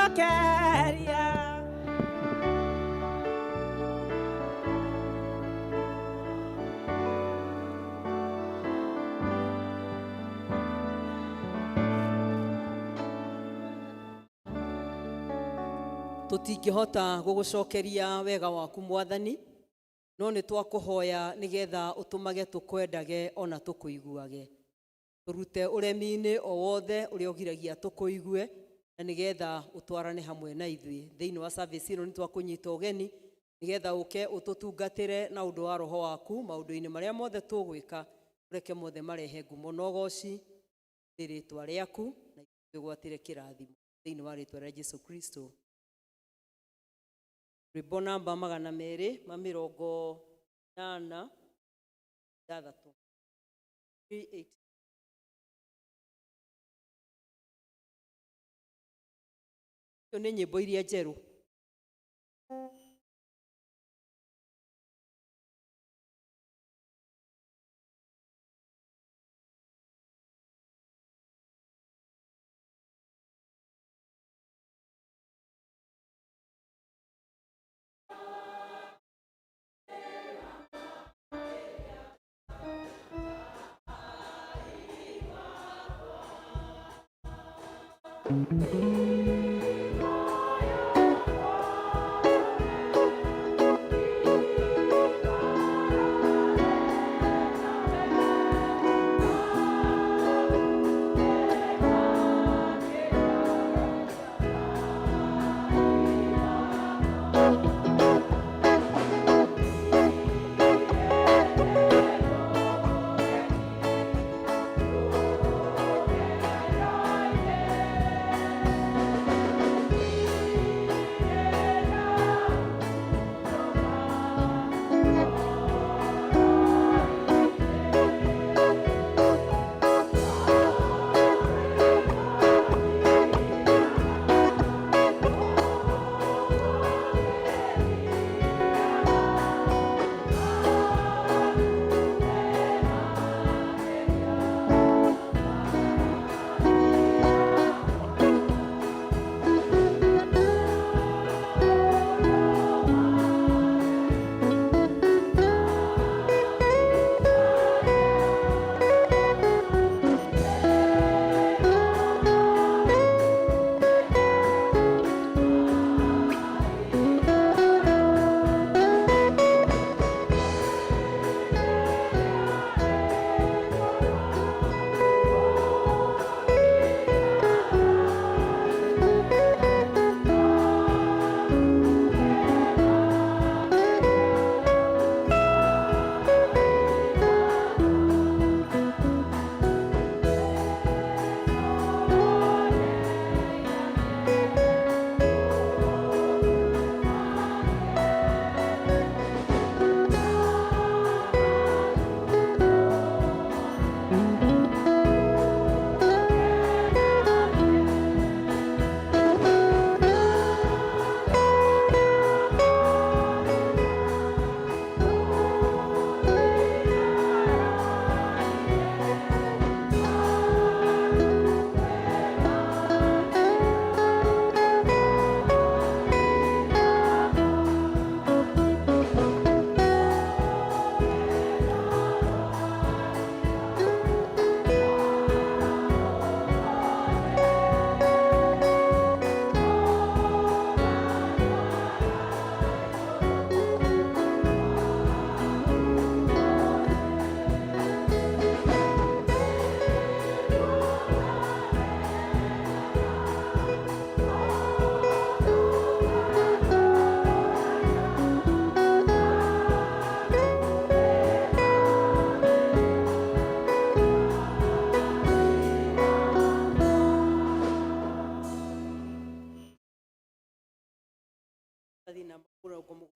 Tũgũcokeria. Tũtingĩhota gũgũcokeria wega waku Mwathani, no nĩ twakũhoya nĩgetha ũtũmage tũkwendage ona tũkũiguage. Tũrute ũremi-inĩ o wothe ũrĩa ũgiragia tũkũigue, na nĩgetha ũtwarane hamwe na ithuĩ. Thĩinĩ wa service ĩno nĩ twakũnyita ũgeni nĩgetha ũke ũtũtungatĩre na ũndũ wa roho waku maũndũ-inĩ marĩa mothe tũgwĩka, ũreke mothe marehe ngumo na ũgoci rĩtwa rĩaku na twĩgwatĩre kĩrathimo thĩinĩ wa rĩtwa rĩa Jesu Kristo. Rwĩmbo namba 286, 38. Icio nĩ nyĩmbo iria njerũ.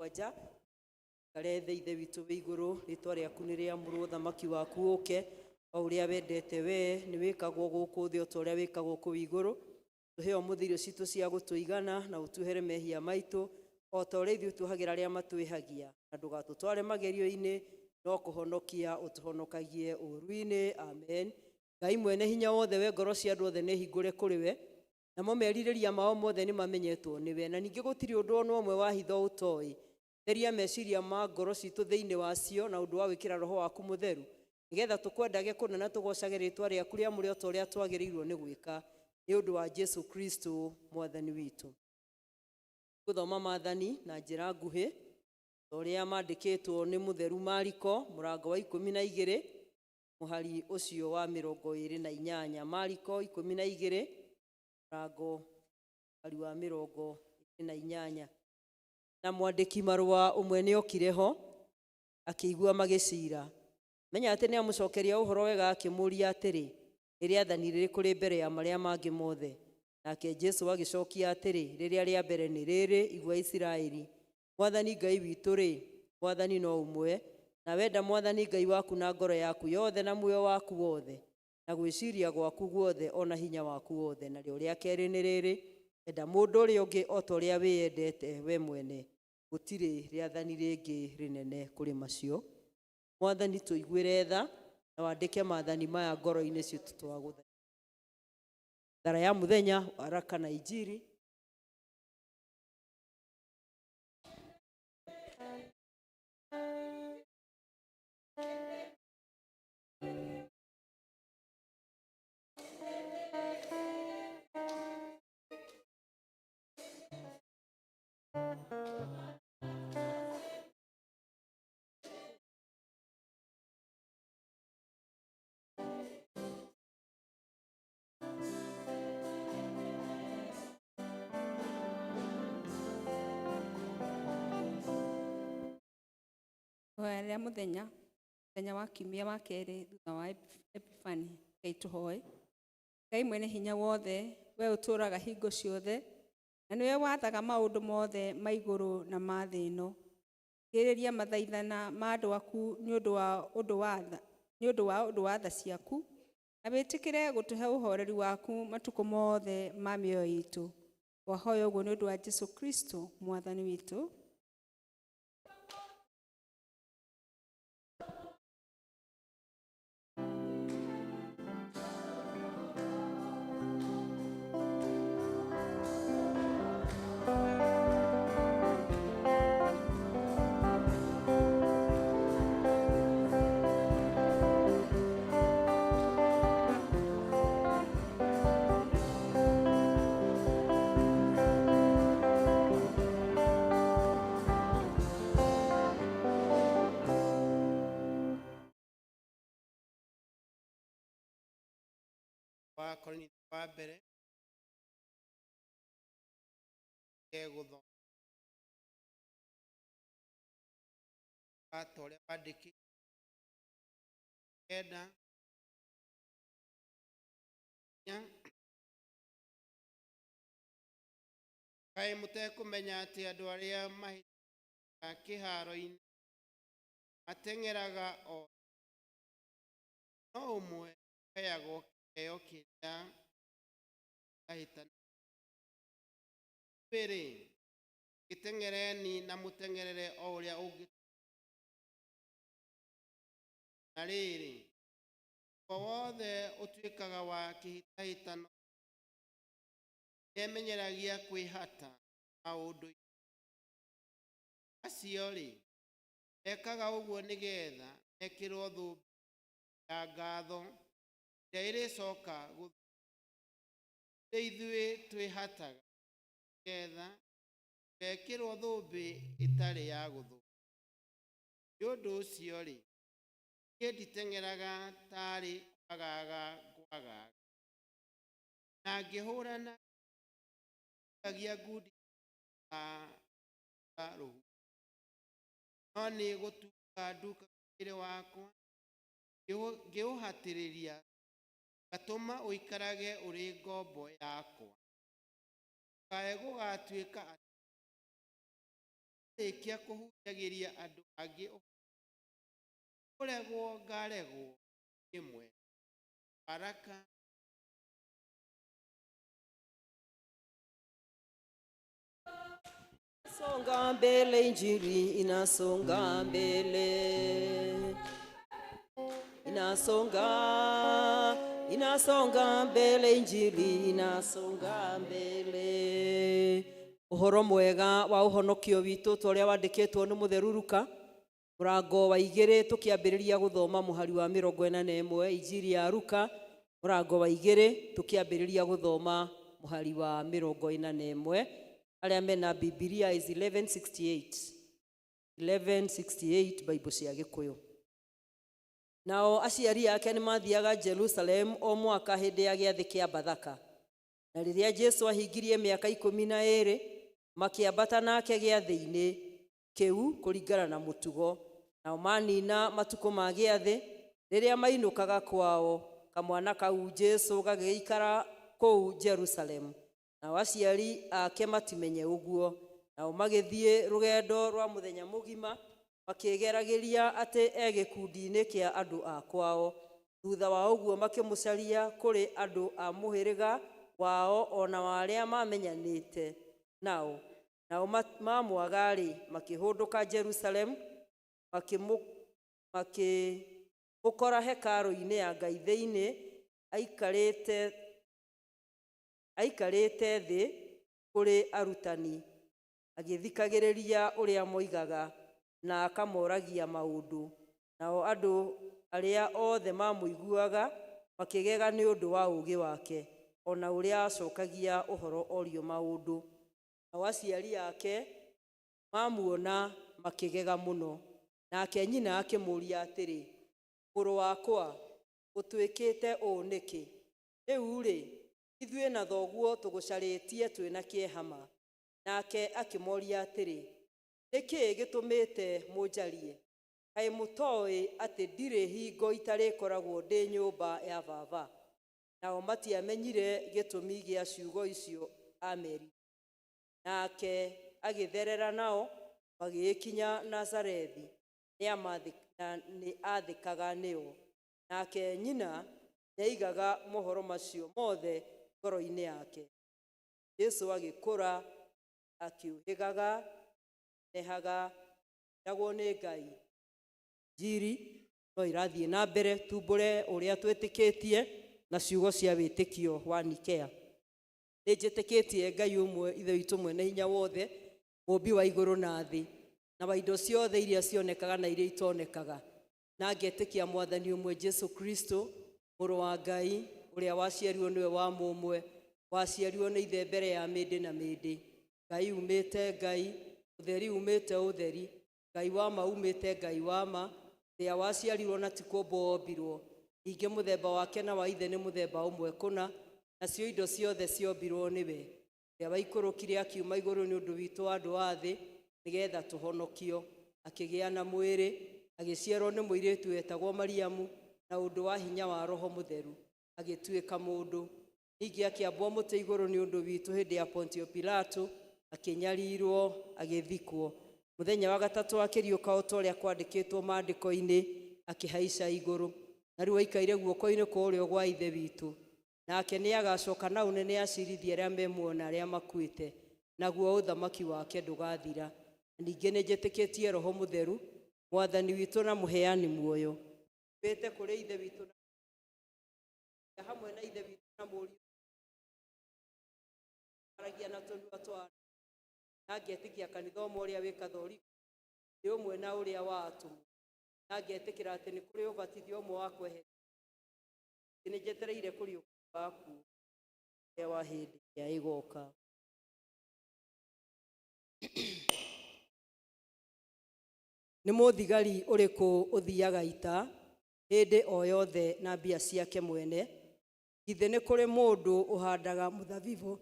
70. Karethe Ithe witũ wĩ igũrũ, rĩtwa rĩaku nĩ rĩamũrwo, ũthamaki waku ũke, o ũrĩa wendete we nĩ wĩkagwo gũkũ thĩ o ta ũrĩa wĩkagwo kũu igũrũ. Tũhe ũmũthĩ irio citũ cia gũtũigana, na ũtuohere mehia maitũ o ta ũrĩa ithuĩ tuohagĩra arĩa matwĩhagia, na ndũgatũtware magerio-inĩ, no kũhonokia ũtũhonokagie ũũru-inĩ. Amen. Ngai mwene hinya wothe, we ngoro cia andũ othe nĩ hingũre kũrĩ we. Namo merirĩria mao mothe nĩ mamenyetwo nĩwe, na ningĩ gũtirĩ ũndũ o na ũmwe wa hitho ũtoĩ. Theria meciria ma ngoro citũ thĩinĩ wacio na ũndũ wa gwĩkĩra Roho waku Mũtheru, nĩgetha tũkwendage kũna na tũgocage rĩĩtwa rĩaku rĩamũre o ta ũrĩa twagĩrĩirwo nĩ gwĩka, nĩ ũndũ wa Jesu Kristo Mwathani witũ. Gũthoma maathani na njĩra nguhĩ ta ũrĩa mandĩkĩtwo nĩ Mũtheru Mariko, mũrango wa 12, mũhari ũcio wa 28. Mariko 12, mũrango mũhari wa 28. Na mwandĩki marũa ũmwe nĩokire ho, akĩigua magĩcira. Menya atĩ nĩamũcokeria ũhoro wega, akĩmũũria atĩrĩ, nĩ rĩathani rĩrĩkũ rĩ mbere ya marĩa mangĩ mothe? Nake Jesu agĩcokia atĩrĩ, rĩrĩa rĩa mbere nĩ rĩrĩ, igua Isiraeli, Mwathani Ngai witũ-rĩ, Mwathani no ũmwe, na wenda Mwathani Ngai waku na ngoro yaku yothe na muoyo waku wothe, na gwĩciria gwaku guothe o na hinya waku wothe. Narĩo rĩa kerĩ nĩ rĩrĩ, enda mũndũ ũrĩa ũngĩ o ta ũrĩa wĩyendete we mwene. Gũtirĩ rĩathani rĩngĩ rĩnene kũrĩ macio. Mwathani tũiguĩre tha na wandĩke maathani maya ngoro-inĩ citũ twagũthaitha. Thara ya mũthenya, waraka na injiri. Ihoya rĩa mũthenya, mũthenya wa kiumia wa kerĩ thutha wa Epifani, Ngai tũhoe. Ngai mwene hinya wothe, we ũtũũraga hingo ciothe, na nĩwe wathaga maũndũ mothe ma igũrũ na ma thĩ ĩno. Thikĩrĩria mathaithana ma andũ aku nĩ ũndũ wa ũndũ wa tha, nĩ ũndũ wa ũndũ wa tha ciaku, na wĩtĩkĩre gũtũhe ũhoreri waku matukũ mothe ma mĩoyo itũ. Twahoya ũguo nĩ ũndũ wa Jesu Kristo Mwathani witũ. Wa Korintho wa mbere gũthoma ta ũrĩa wandĩkĩtwo kenda kaĩ mũtekũmenya atĩ andũ arĩa mahĩtaga kĩharo-inĩ mateng'eraga o no ũmwe ũheagwo kĩheo kĩrĩa kĩhĩtahĩtano. Inyuĩ-rĩ, gĩteng'ereni na mũteng'erere o ũrĩa ũngĩ. Na rĩrĩ, o wothe ũtuĩkaga wa kĩhĩtahĩtano nĩemenyeragia kwĩhata maũndũ-inĩ acio-rĩ, mekaga ũguo nĩgeetha mekĩrwo thũmbĩ ya ngatho ĩrĩa ĩrĩcoka gũthira. Ĩndĩ ithuĩ twĩhataga nĩgeetha tũgekĩrwo thũmbĩ ĩtarĩ ya gũthũka. Nĩ ũndũ ũcio-rĩ, niĩ nditeng'eraga taarĩ kwagaga ngwagaga, na ngĩhũũrana ndikagia ngundi ta rũhuho, no nĩ gũtuka ndukaga mwĩrĩ wakwa ngĩũhatĩrĩria, ngatũma ũikarage ũrĩ ngombo yakwa. Kaĩ gũgatuĩka atĩ ndarĩkia kũhunjagĩria andũ angĩ kũregwo ngaregwo niĩ mwene. Baraka. Songa mbele, injili inasonga mbele. Inasonga, inasonga mbele, injili inasonga mbele. Ũhoro mwega wa ũhonokio witũ ta ũrĩa wandĩkĩtwo nĩ mũtheru Luka mũrango wa 2 tũkĩambĩrĩria gũthoma mũhari wa 41. Injili ya Luka mũrango wa 2 tũkĩambĩrĩria gũthoma mũhari wa 41. Arĩa mena Bibilia is 1168, 1168 Bible cia Gĩkũyũ. Nao aciari ake nĩ mathiaga Jerusalem o mwaka hĩndĩ ya gĩathĩ kĩa Bathaka. Na rĩrĩa Jesu ahingirie mĩaka 12, makĩambata nake gĩathĩ-inĩ kĩu kũringana na mũtugo. Nao manina matukũ ma gĩathĩ, rĩrĩa mainũkaga kwao, kamwana kau Jesu gagĩikara kũu Jerusalem. Nao aciari ake matimenye ũguo. Nao magĩthiĩ rũgendo rwa mũthenya mũgima, makĩgeragĩria atĩ e gĩkundi-inĩ kĩa andũ a kwao. Thutha wa ũguo makĩmũcaria kũrĩ andũ a mũhĩrĩga wao ona wa arĩa mamenyanĩte nao. Nao mamwaga-rĩ, makĩhũndũka Jerusalem, makĩmũkora hekarũ-inĩ ya Ngai thĩinĩ, aikarĩte thĩ kũrĩ arutani, agĩthikagĩrĩria ũrĩa moigaga na akamoragia maũndũ. Nao andũ arĩa othe mamũiguaga makĩgega nĩ ũndũ wa ũũgĩ wake, ona ũrĩa acokagia ũhoro orio maũndũ. Nao aciari ake mamuona makĩgega mũno. Nake nyina akĩmũũria atĩrĩ, mũrũ wakwa, ũtwĩkĩte ũũ nĩkĩ? Rĩu-rĩ, ithuĩ na thoguo tũgũcarĩtie twĩna kĩeha ma. Nake akĩmoria atĩrĩ, nĩ kĩĩ gĩtũmĩte mũnjarie? Kaĩ mũtooĩ atĩ ndirĩ hingo itarĩkoragwo ndĩ nyũmba ya baba? Nao matiamenyire gĩtũmi gĩa ciugo icio amerire. Nake agĩtherera nao magĩgĩkinya Nazarethi, nĩ aathĩkaga nĩo. Nake nyina nĩaigaga mohoro macio mothe ngoro-inĩ yake. Jesu agĩkũra akĩũhĩgaga, nehaga, ndagwo nĩ Ngai. Njiri no irathiĩ na mbere, tumbũre ũrĩa twĩtĩkĩtie na ciugo cia wĩtĩkio wa Nikea. Nĩ njĩtĩkĩtie Ngai ũmwe, Ithe witũ mwene hinya wothe, mũũmbi wa igũrũ na thĩ, na wa indo ciothe iria cionekaga na iria itonekaga. Na ngetĩkia Mwathani ũmwe Jesu Kristo, mũrũ wa Ngai, ũrĩa waciarirwo nĩwe wa mũmwe, waciarirwo nĩ Ithe mbere ya mĩndĩ na mĩndĩ. Ngai umĩte Ngai, ũtheri umĩte ũtheri, Ngai wa ma umĩte Ngai wa ma, ũrĩa waciarirwo na ti kũũmbwo wombirwo. Ningĩ mũthemba wake na wa Ithe nĩ mũthemba ũmwe kũna, nacio indo ciothe ciombirwo nĩwe. Ũrĩa waikũrũkire akiuma igũrũ nĩ ũndũ witũ andũ a thĩ, nĩgetha tũhonokio. Akĩgĩa na mwĩrĩ, agĩciarwo nĩ mũirĩtu wetagwo Mariamu, na ũndũ wa hinya wa Roho Mũtheru, agĩtuĩka mũndũ. Ningĩ akĩambwo mũtĩ igũrũ nĩ ũndũ witũ hĩndĩ ya Pontio Pilato, akĩnyarirwo, agĩthikwo. Mũthenya wa gatatũ akĩriũka o ta ũrĩa kwandĩkĩtwo maandĩko-inĩ, akĩhaica igũrũ. Na rĩu aikaire guoko-inĩ kwa ũrĩo gwa Ithe witũ. Nake nĩagacoka na ũnene acirithie arĩa me muoyo na arĩa makuĩte, naguo ũthamaki wake ndũgathira. Ningĩ nĩnjĩtĩkĩtie Roho Mũtheru, Mwathani witũ na mũheani muoyo, wĩte kũrĩ Ithe witũ na hamwe na Ithe witũ na Mũriũ, aragia na tũnua twa, na ngetĩkia kanitha ũmwe ũrĩa wĩ Kathoriko, nĩ ũmwe na ũrĩa wa atũmwo, na ngetĩkĩra atĩ nĩ kũrĩ ũbatithio ũmwe wa kweheria. Nĩ njetereire kũriũka waku ũrĩa wa hĩndĩ ĩrĩa ĩgoka. Nĩ mũthigari ũrĩkũ ũthiaga ita hĩndĩ o yothe na mbia ciake mwene? Githĩ nĩ kũrĩ mũndũ ũhandaga mũthabibũ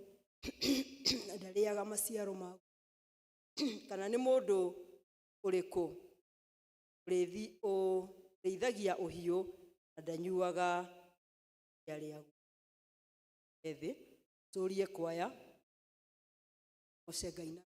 na ndarĩaga maciaro maguo? Kana nĩ mũndũ ũrĩkũ ũrĩithagia ũhiũ na ndanyuaga iria rĩaguo? Ethĩ tũrie kwaya goce Ngai na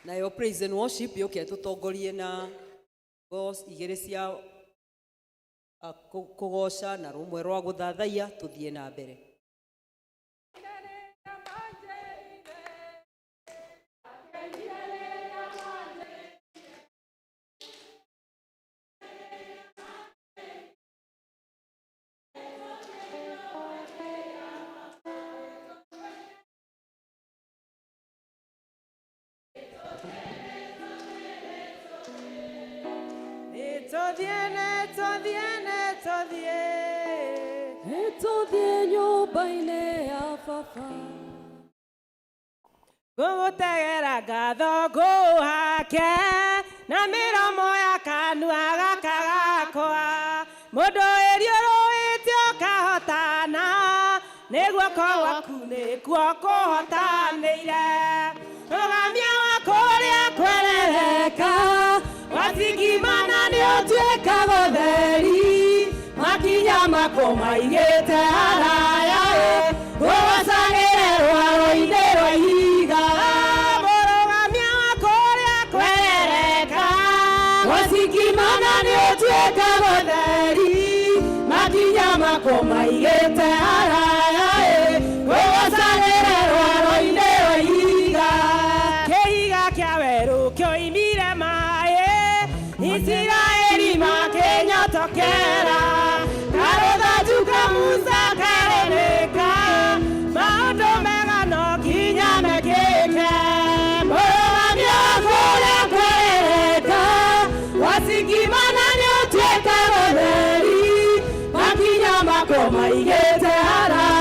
Nayo praise and worship yũke tũtongorie na igĩrĩ cia kũgoca na rũmwe rwa gũthathaiya tũthiĩ na mbere. Nĩtũthiĩ nyũmba-inĩ ya baba. Ngũgũtegera ngatho ngũhake na mĩromo ya kanua gaka gakwa. Mũndũ wĩriũrũĩte ũkahotana, nĩ guoko gwaku nĩkuo kũhotanĩire. Rũgamia wa kũrĩa kwerereka, watigimana nĩ ũtuĩkaga ũtheri. Makinya makwo maigĩte haraya, ngũgocagĩre rwaro-inĩ rwa ihiga. Mũrũgamia wa kũrĩa kwerereka, watigimana nĩ ũtuĩkaga ũtheri. Makinya makwo maigĩte haraya, ngũgocagĩre rwaro-inĩ rwa ihiga. Kĩhiga kĩa werũ kĩoimire maĩ, Isiraeli makĩnyotokera. Karũthanju ka Musa karĩrĩka, maũndũ mega no nginya mekĩke. Mũrũgamia wa kũrĩa kwerereka, watigimana nĩ ũtuĩkaga ũtheri. Makinya makwo maigĩte haraya.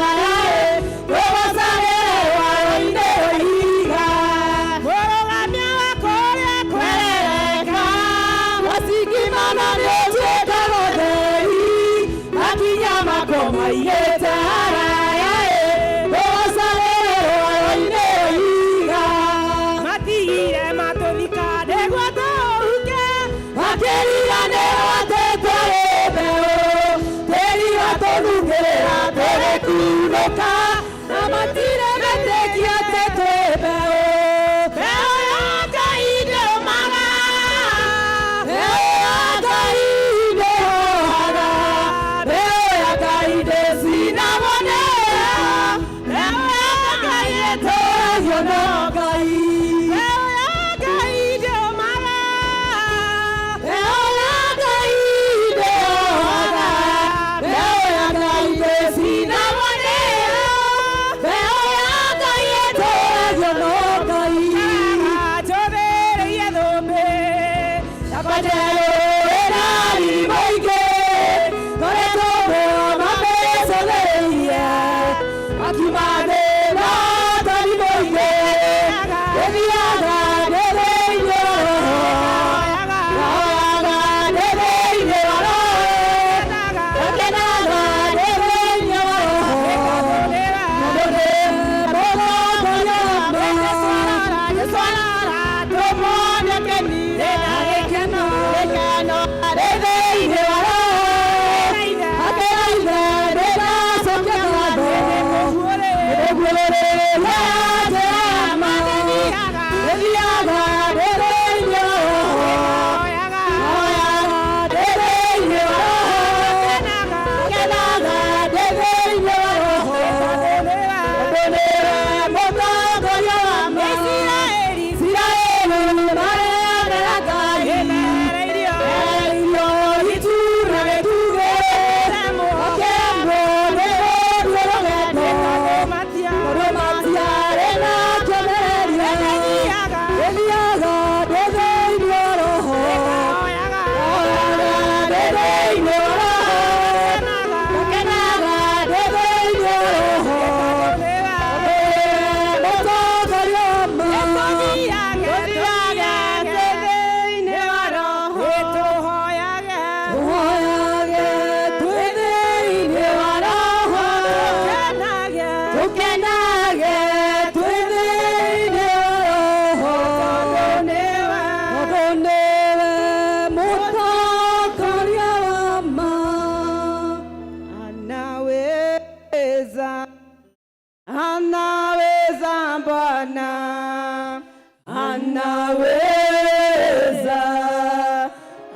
Anaweza,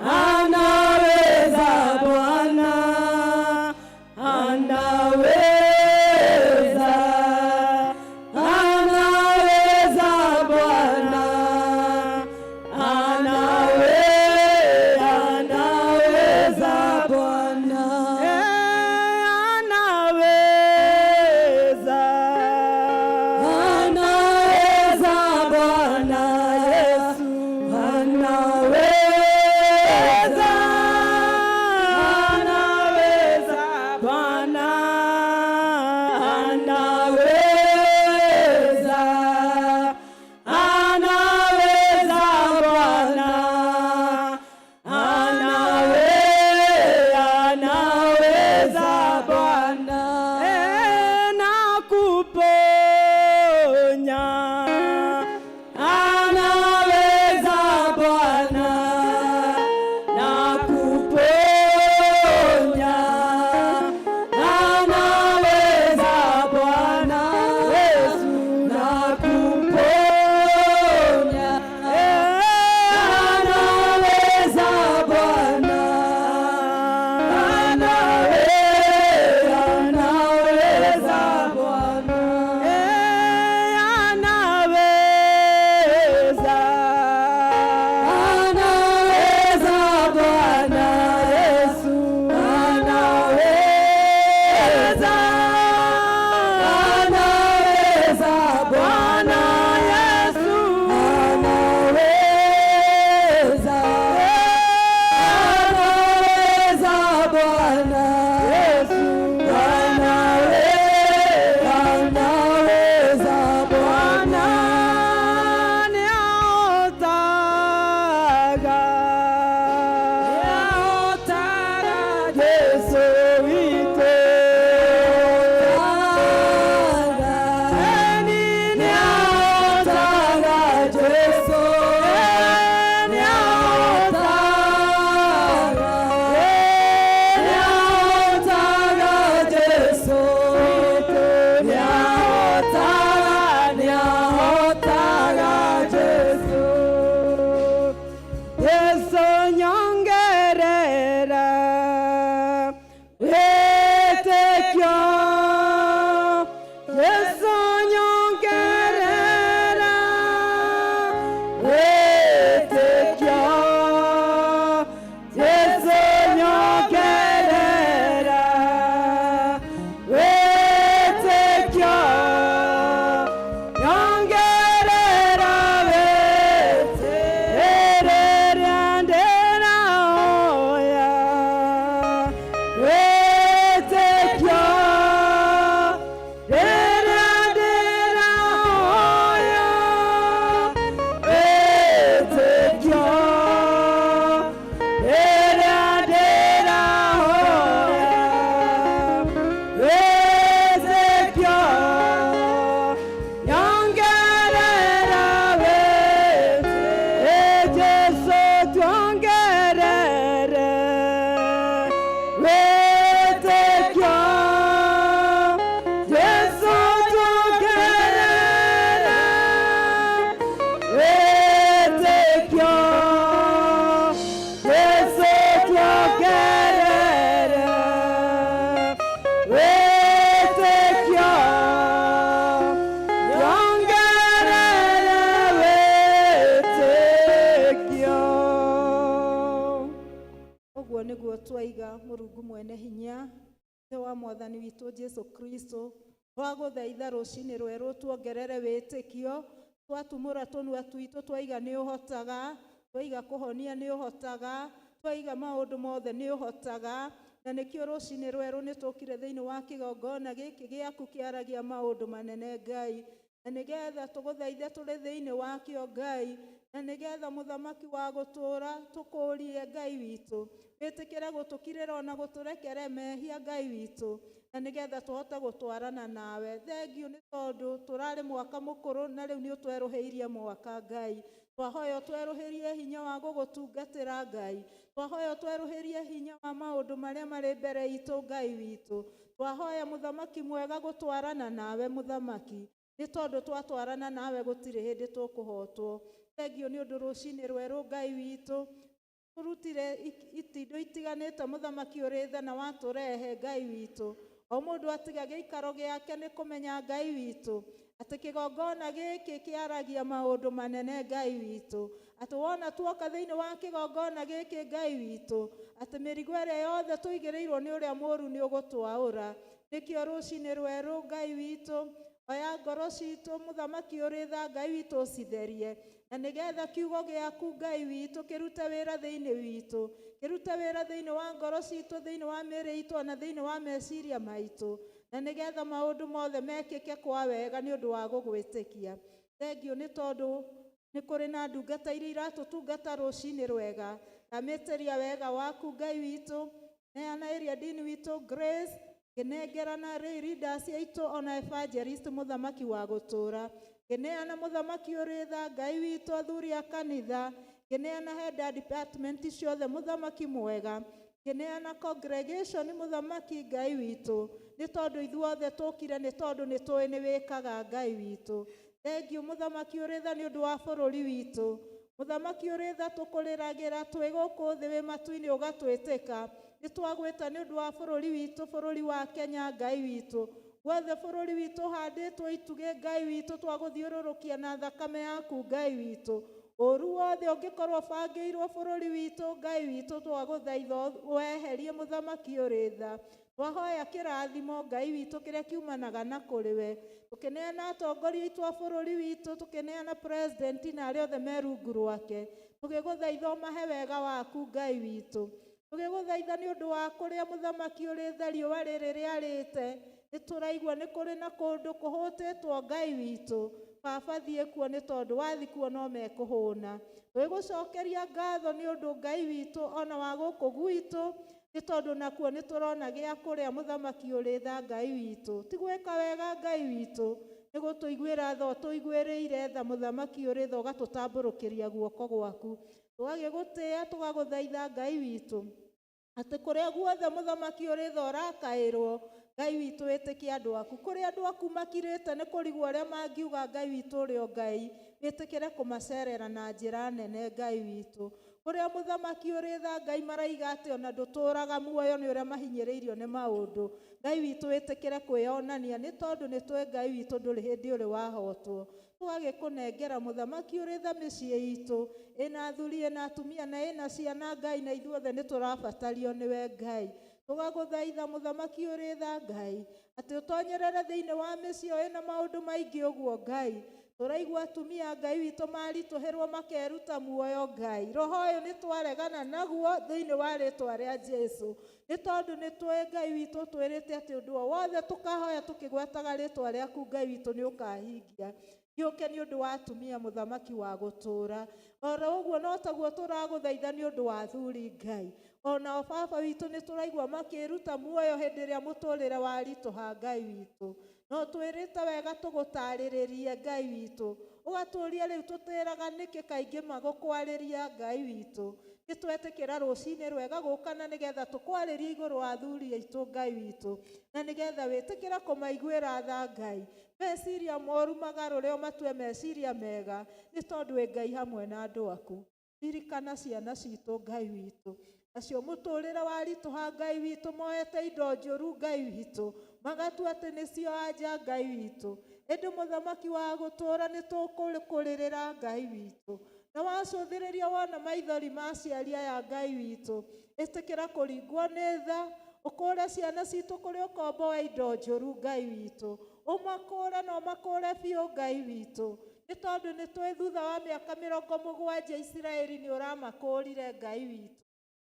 anaweza Bwana, anaweza, anaweza Bwana, anaweza Bwana, anaweza, anaweza Bwana Yesu, anaweza, anaweza Bwana, anaweza, anaweza Bwana, anaweza Bwana, nakuponya, anaweza Bwana, nakuponya, anaweza Bwana Yesu, nakuponya, anaweza Bwana, anaweza Bwana, anaweza, anaweza Bwana Yesu, anaweza, anaweza Bwana Yesu, anaweza, anaweza Bwana Yesu, anaweza Bwana, niaotaga, niaotaga Yesu witũ, niaotaga Yesu, niaotaga, niaotaga Yesu witũ, niaotaga, niaotaga Yesu. Yesu nyongerera wĩtĩkio, Yesu nyongerera wĩtĩkio, Yesu nyongerera wĩtĩkio, nyongerera wĩtĩkio, ndĩrahoya wĩtĩkio, rĩrĩa ndĩrahoya wĩtĩkio, rĩrĩa ndĩrahoya wĩtĩkio, nyongerera wĩtĩkio, Jesu tuongerere wĩtĩkio, Jesu tuongerere wĩtĩkio, Jesu tuongerere wĩtĩkio, nyongerere wĩtĩkio. Ũguo nĩguo twaiga Mũrungu mwene hinya, Ithe wa Mwathani witũ Jesu Kristo, twagũthaitha rũcinĩ rwerũ tuongerere wĩtĩkio, twatumũra tũnua twitũ twaiga nĩ ũhotaga, twaiga kũhonia nĩ ũhotaga, twaiga maũndũ mothe nĩ ũhotaga, na nĩkĩo rũcinĩ rwerũ nĩ tũkire thĩinĩ wa kĩgongona gĩkĩ gĩaku kĩaragia maũndũ manene Ngai, na nĩgetha tũgũthaithe tũrĩ thĩinĩ wakĩo Ngai, na nĩgetha mũthamaki wa gũtũũra tũkũrie Ngai witũ, wĩtĩkĩre gũtũkirĩra ona gũtũrekere mehia Ngai witũ, na nĩgetha tũhote gũtwarana nawe. Thengiũ nĩ tondũ tũrarĩ mwaka mũkũrũ na rĩu nĩ ũtwerũhĩirie mwaka Ngai. Twahoya ũtwerũhĩrie hinya wa gũgũtungatĩra Ngai, twahoya ũtwerũhĩrie hinya wa maũndũ marĩa marĩ mbere itũ Ngai witũ, twahoya mũthamaki mwega gũtwarana nawe mũthamaki. Nĩ tondũ twatwarana nawe gũtirĩ hĩndĩ tũkũhotwo. Thengiũ nĩ ũndũ rũcinĩ rwerũ Ngai witũ tũrutire itindo itiganĩte mũthamaki ũrĩ tha na watũrehe Ngai witũ. O mũndũ atiga gĩikaro gĩake nĩ kũmenya Ngai witũ atĩ kĩgongona gĩkĩ kĩaragia maũndũ manene Ngai witũ, atĩ wona tuoka thĩinĩ wa kĩgongona gĩkĩ Ngai witũ atĩ mĩrigo ĩrĩa yothe tũigĩrĩirwo nĩ ũrĩa mũũru nĩ ũgũtwaũra. Nĩkĩo rũcinĩ rwerũ Ngai witũ oya ngoro citũ mũthamaki ũrĩ tha Ngai witũ ũcitherie, na nĩgetha kiugo gĩaku Ngai witũ kĩrute wĩra thĩinĩ witũ, kĩrute wĩra thĩinĩ wa ngoro citũ, thĩinĩ wa mĩĩrĩ itũ, ona thĩinĩ wa meciria maitũ, na nĩgetha maũndũ mothe mekĩke kwa wega nĩ ũndũ wa gũgwĩtĩkia. Thengiũ nĩ tondũ nĩ kũrĩ na ndungata iria iratũtungata rũcinĩ rwega. Ndamĩtĩria wega waku Ngai witũ, neana ĩrĩa dini witũ Grace, ngĩnengerana leaders aitũ ona evangelist mũthamaki wa gũtũũra, ngĩneana mũthamaki ũrĩ tha Ngai witũ athuri a kanitha, ngĩneana head department ciothe mũthamaki mwega, ngĩneana congregation mũthamaki Ngai witũ, nĩ tondũ ithuothe tũkire nĩ tondũ nĩ tũĩ nĩ wĩkaga Ngai witũ. Thengiũ mũthamaki ũrĩ tha nĩ ũndũ wa bũrũri witũ. Mũthamaki ũrĩ tha tũkũrĩragĩra twĩ gũkũ thĩ wĩ matu-inĩ ũgatwĩtĩka. Nĩ twagwĩta nĩ ũndũ wa bũrũri witũ, bũrũri wa Kenya Ngai witũ. Guothe bũrũri witũ ũhandĩtwo itugĩ Ngai witũ, twagũthiũrũrũkia na thakame yaku Ngai witũ. Ũru wothe ũngĩkorwo ũbangĩirwo bũrũri witũ Ngai witũ, twagũthaitha weherie mũthamaki ũrĩ tha. Twahoya kĩrathimo Ngai witũ kĩrĩa kiumanaga na kũrĩ we. Tũkĩneana atongoria aitũ a bũrũri witũ, tũkĩneana president na arĩa othe me rungu rwake, tũgĩgũthaitha ũmahe wega waku Ngai witũ. Tũgĩgũthaitha nĩ ũndũ wa kũrĩa mũthamaki ũrĩ tha riũa rĩrĩ rĩarĩte, nĩ tũraigua nĩ kũrĩ na kũndũ kũhũtĩtwo Ngai witũ. Baba thiĩ kuo nĩ tondũ wathiĩ kuo no mekũhũna. Twĩgũcokeria ngatho nĩ ũndũ Ngai witũ ona wa gũkũ gwitũ, nĩ tondũ nakuo nĩ tũrona gĩa kũrĩa mũthamaki ũrĩ tha Ngai witũ. Ti gwĩka wega Ngai witũ, nĩ gũtũiguĩra tha ũtũiguĩrĩire tha mũthamaki ũrĩ tha, ũgatũtambũrũkĩria guoko gwaku. Tũgagĩgũtĩĩa tũgagũthaitha Ngai witũ atĩ kũrĩa guothe mũthamaki ũrĩ tha ũrakaĩrwo Ngai witũ wĩtĩkie andũ aku. Kũrĩa andũ aku makirĩte nĩ kũrigwo ũrĩa mangiuga Ngai witũ ũrĩ o Ngai, wĩtĩkĩre kũmacerera na njĩra nene Ngai witũ. Kũrĩa mũthamaki ũrĩ tha Ngai maraiga atĩ ona ndũtũũraga muoyo nĩ ũrĩa mahinyĩrĩirio nĩ maũndũ, Ngai witũ wĩtĩkĩre kwĩyonania nĩ tondũ nĩ tũĩ Ngai witũ ndũrĩ hĩndĩ ũrĩ wahotwo. Tũgagĩkũnengera mũthamaki ũrĩ tha mĩciĩ itũ, ĩna athuri ĩna atumia na ĩna ciana Ngai, na ithuothe nĩ tũrabatario nĩwe Ngai. Tũgagũthaitha mũthamaki ũrĩ tha Ngai atĩ ũtonyerere thĩinĩ wa mĩciĩ ĩyo ĩna maũndũ maingĩ ũguo Ngai. Tũraigua atumia Ngai witũ maritũhĩrwo makeruta muoyo Ngai. Roho ũyũ nĩ twaregana naguo thĩinĩ wa rĩtwa rĩa Jesu, nĩ tondũ nĩ tũĩ Ngai witũ twĩrĩte atĩ ũndũ o wothe tũkahoya tũkĩgwetaga rĩtwa rĩaku Ngai witũ nĩ ũkahingia. Gĩũke nĩ ũndũ wa atumia mũthamaki wa gũtũũra. Oro ũguo no taguo tũragũthaitha nĩ ũndũ wa athuri Ngai. Onao baba witũ nĩ tũraigua makĩruta muoyo hĩndĩ ĩrĩa mũtũrĩre waritũha Ngai witũ. No twĩrĩte wega tũgũtarĩrĩrie Ngai witũ, ũgatũũria rĩu tũtĩraga nĩkĩ kaingĩ magũkwarĩria Ngai witũ. Nĩ twetĩkĩra rũcinĩ rwega gũka na nĩgetha tũkwarĩrie igũrũ wa athuri aitũ Ngai witũ, na nĩgetha wĩtĩkĩre kũmaiguĩra tha Ngai. Meciria moru magarũre ũmatue meciria mega, nĩ tondũ wĩ Ngai hamwe na andũ aku. Ririkana ciana citũ Ngai witũ, nacio mũtũrĩre waritũha Ngai witũ, moete indo njũru Ngai witũ, magatua atĩ nĩcio anja Ngai witũ. Ĩndĩ mũthamaki wa gũtũũra nĩ tũkũrĩrĩra Ngai witũ, na wacũthĩrĩria wona maithori ma aciari aya Ngai witũ, ĩtĩkĩra kũringwo nĩ tha, ũkũũre ciana citũ kũrĩ ũkombo wa indo njũru Ngai witũ, ũmakũũre na ũmakũũre biũ Ngai witũ, nĩ tondũ nĩ tũĩ thutha wa mĩaka 70 Isiraeli nĩ ũramakũũrire Ngai witũ.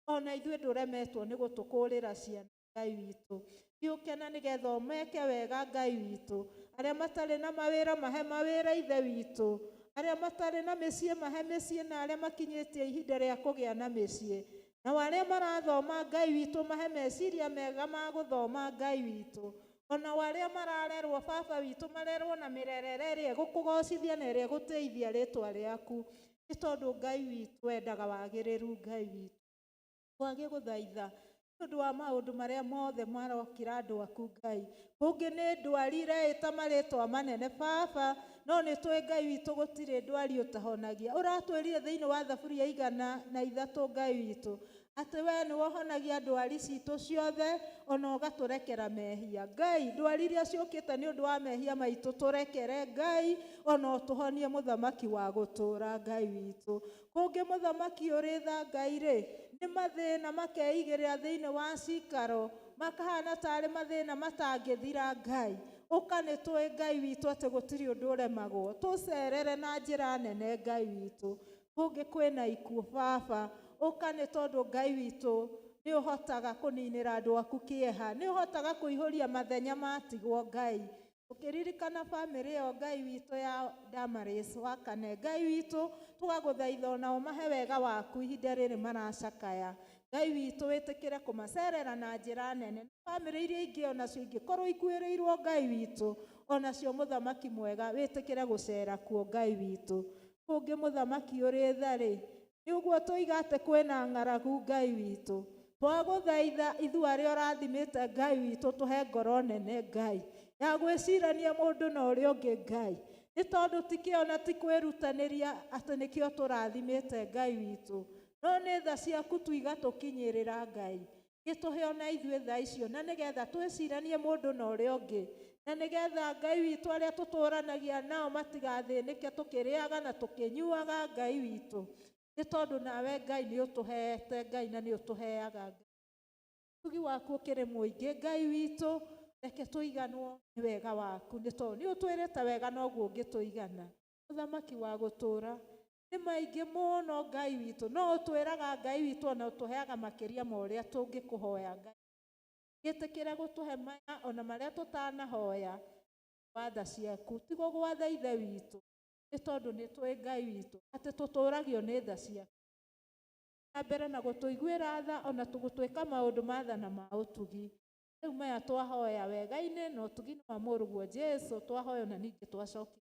Ona ithuĩ ndũremetwo nĩ gũtũkũũrĩra ciana Ngai witũ. Gĩũke na nĩgetha ũmeke wega Ngai witũ. Arĩa matarĩ na mawĩra mahe mawĩra Ithe witũ, arĩa matarĩ na mĩciĩ mahe mĩciĩ, na arĩa makinyĩtie ihinda rĩa kũgĩa na mĩciĩ, na arĩa marathoma Ngai witũ mahe meciria mega ma gũthoma Ngai witũ, ona arĩa mararerwo baba witũ marerwo na mĩrerere ĩrĩa ĩgũkũgocithia na ĩrĩa ĩgũtĩithia rĩtwa rĩaku, nĩ tondũ Ngai witũ wendaga wagĩrĩru Ngai witũ. Twagĩgũthaitha nĩ Nĩ ũndũ wa maũndũ marĩa mothe marokĩra andũ aku Ngai. Kũngĩ nĩ ndwari ireĩta marĩtwa manene baba, no nĩ tũĩ Ngai witũ gũtirĩ ndwari ũtahonagia. Ũratwĩrire thĩinĩ wa thaburi ya 103 Ngai witũ atĩ we nĩwe ũhonagia ndwari citũ ciothe ona ũgatũrekera mehia. Ngai, ndwari iria ciũkĩte nĩ ũndũ wa mehia maitũ tũrekere Ngai, ona ũtũhonie mũthamaki wa gũtũũra Ngai witũ. Kũngĩ mũthamaki ũrĩ tha Ngai rĩ, nĩ mathĩna makeigĩrĩra thĩinĩ wa cikaro, makahana tarĩ mathĩna matangĩthira Ngai. Ũka nĩ tũĩ Ngai witũ atĩ gũtirĩ ũndũ ũremagwo, tũcerere na njĩra nene Ngai witũ. Kũngĩ kwĩna ikuũ baba, ũka nĩ tondũ Ngai witũ nĩ ũhotaga kũninĩra andũ aku kĩeha, nĩ ũhotaga kũihũria mathenya matigwo Ngai. Ũkĩririkana bamĩrĩ ĩyo Ngai witũ ya Damaris Wakane, Ngai witũ tũgagũthaitha ona ũmahe wega waku ihinda rĩrĩ maracakaya. Ngai witũ wĩtĩkĩre kũmacerera na njĩra nene. Bamĩrĩ iria ingĩ onacio ingĩkorwo ikuĩrĩirwo Ngai witũ, onacio mũthamaki mwega wĩtĩkĩre gũcera kuo Ngai witũ. Kũngĩ mũthamaki ũrĩ tha rĩ, nĩ ũguo tũiga atĩ kwĩna ng'aragu Ngai witũ. Twagũthaitha ithuĩ arĩa ũrathimĩte Ngai witũ tũhe ngoro nene Ngai ya gwĩcirania mũndũ na ũrĩa ũngĩ Ngai, nĩ tondũ ti kĩo na ti kwĩrutanĩria atĩ nĩkĩo tũrathimĩte Ngai witũ, no nĩ tha ciaku tu igatũkinyĩrĩra Ngai. Gĩtũhe ona ithuĩ tha icio na nĩgetha twĩciranie mũndũ na ũrĩa ũngĩ, na nĩgetha Ngai witũ arĩa tũtũranagia nao matigathĩnĩke tũkĩrĩaga na tũkĩnyuaga Ngai witũ, nĩ tondũ nawe Ngai nĩ ũtũheete Ngai na nĩ ũtũheaga Ngai. Ũtugi waku ũkĩrĩ mũingĩ Ngai witũ, reke tũiganwo nĩ wega waku, nĩ tondũ nĩ ũtwĩrĩte wega noguo ũngĩtũigana. Mũthamaki wa gũtũũra nĩ maingĩ mũno Ngai witũ, no ũtwĩraga Ngai witũ ona ũtũheaga makĩria ma ũrĩa tũngĩkũhoya Ngai. Gĩtĩkĩre gũtũhe maya ona marĩa tũtanahoya watha ciaku, ti gũgwatha Ithe witũ, nĩ tondũ nĩ tũĩ Ngai witũ atĩ tũtũragio nĩ tha ciaku. Na mbere na gũtũiguĩra tha ona gũtwĩka maũndũ ma tha na ma ũtugi. Rĩu maya twahoya wega-inĩ na ũtugi-inĩ wa mũrũguo Jesũ, twahoya na ningĩ twacokia.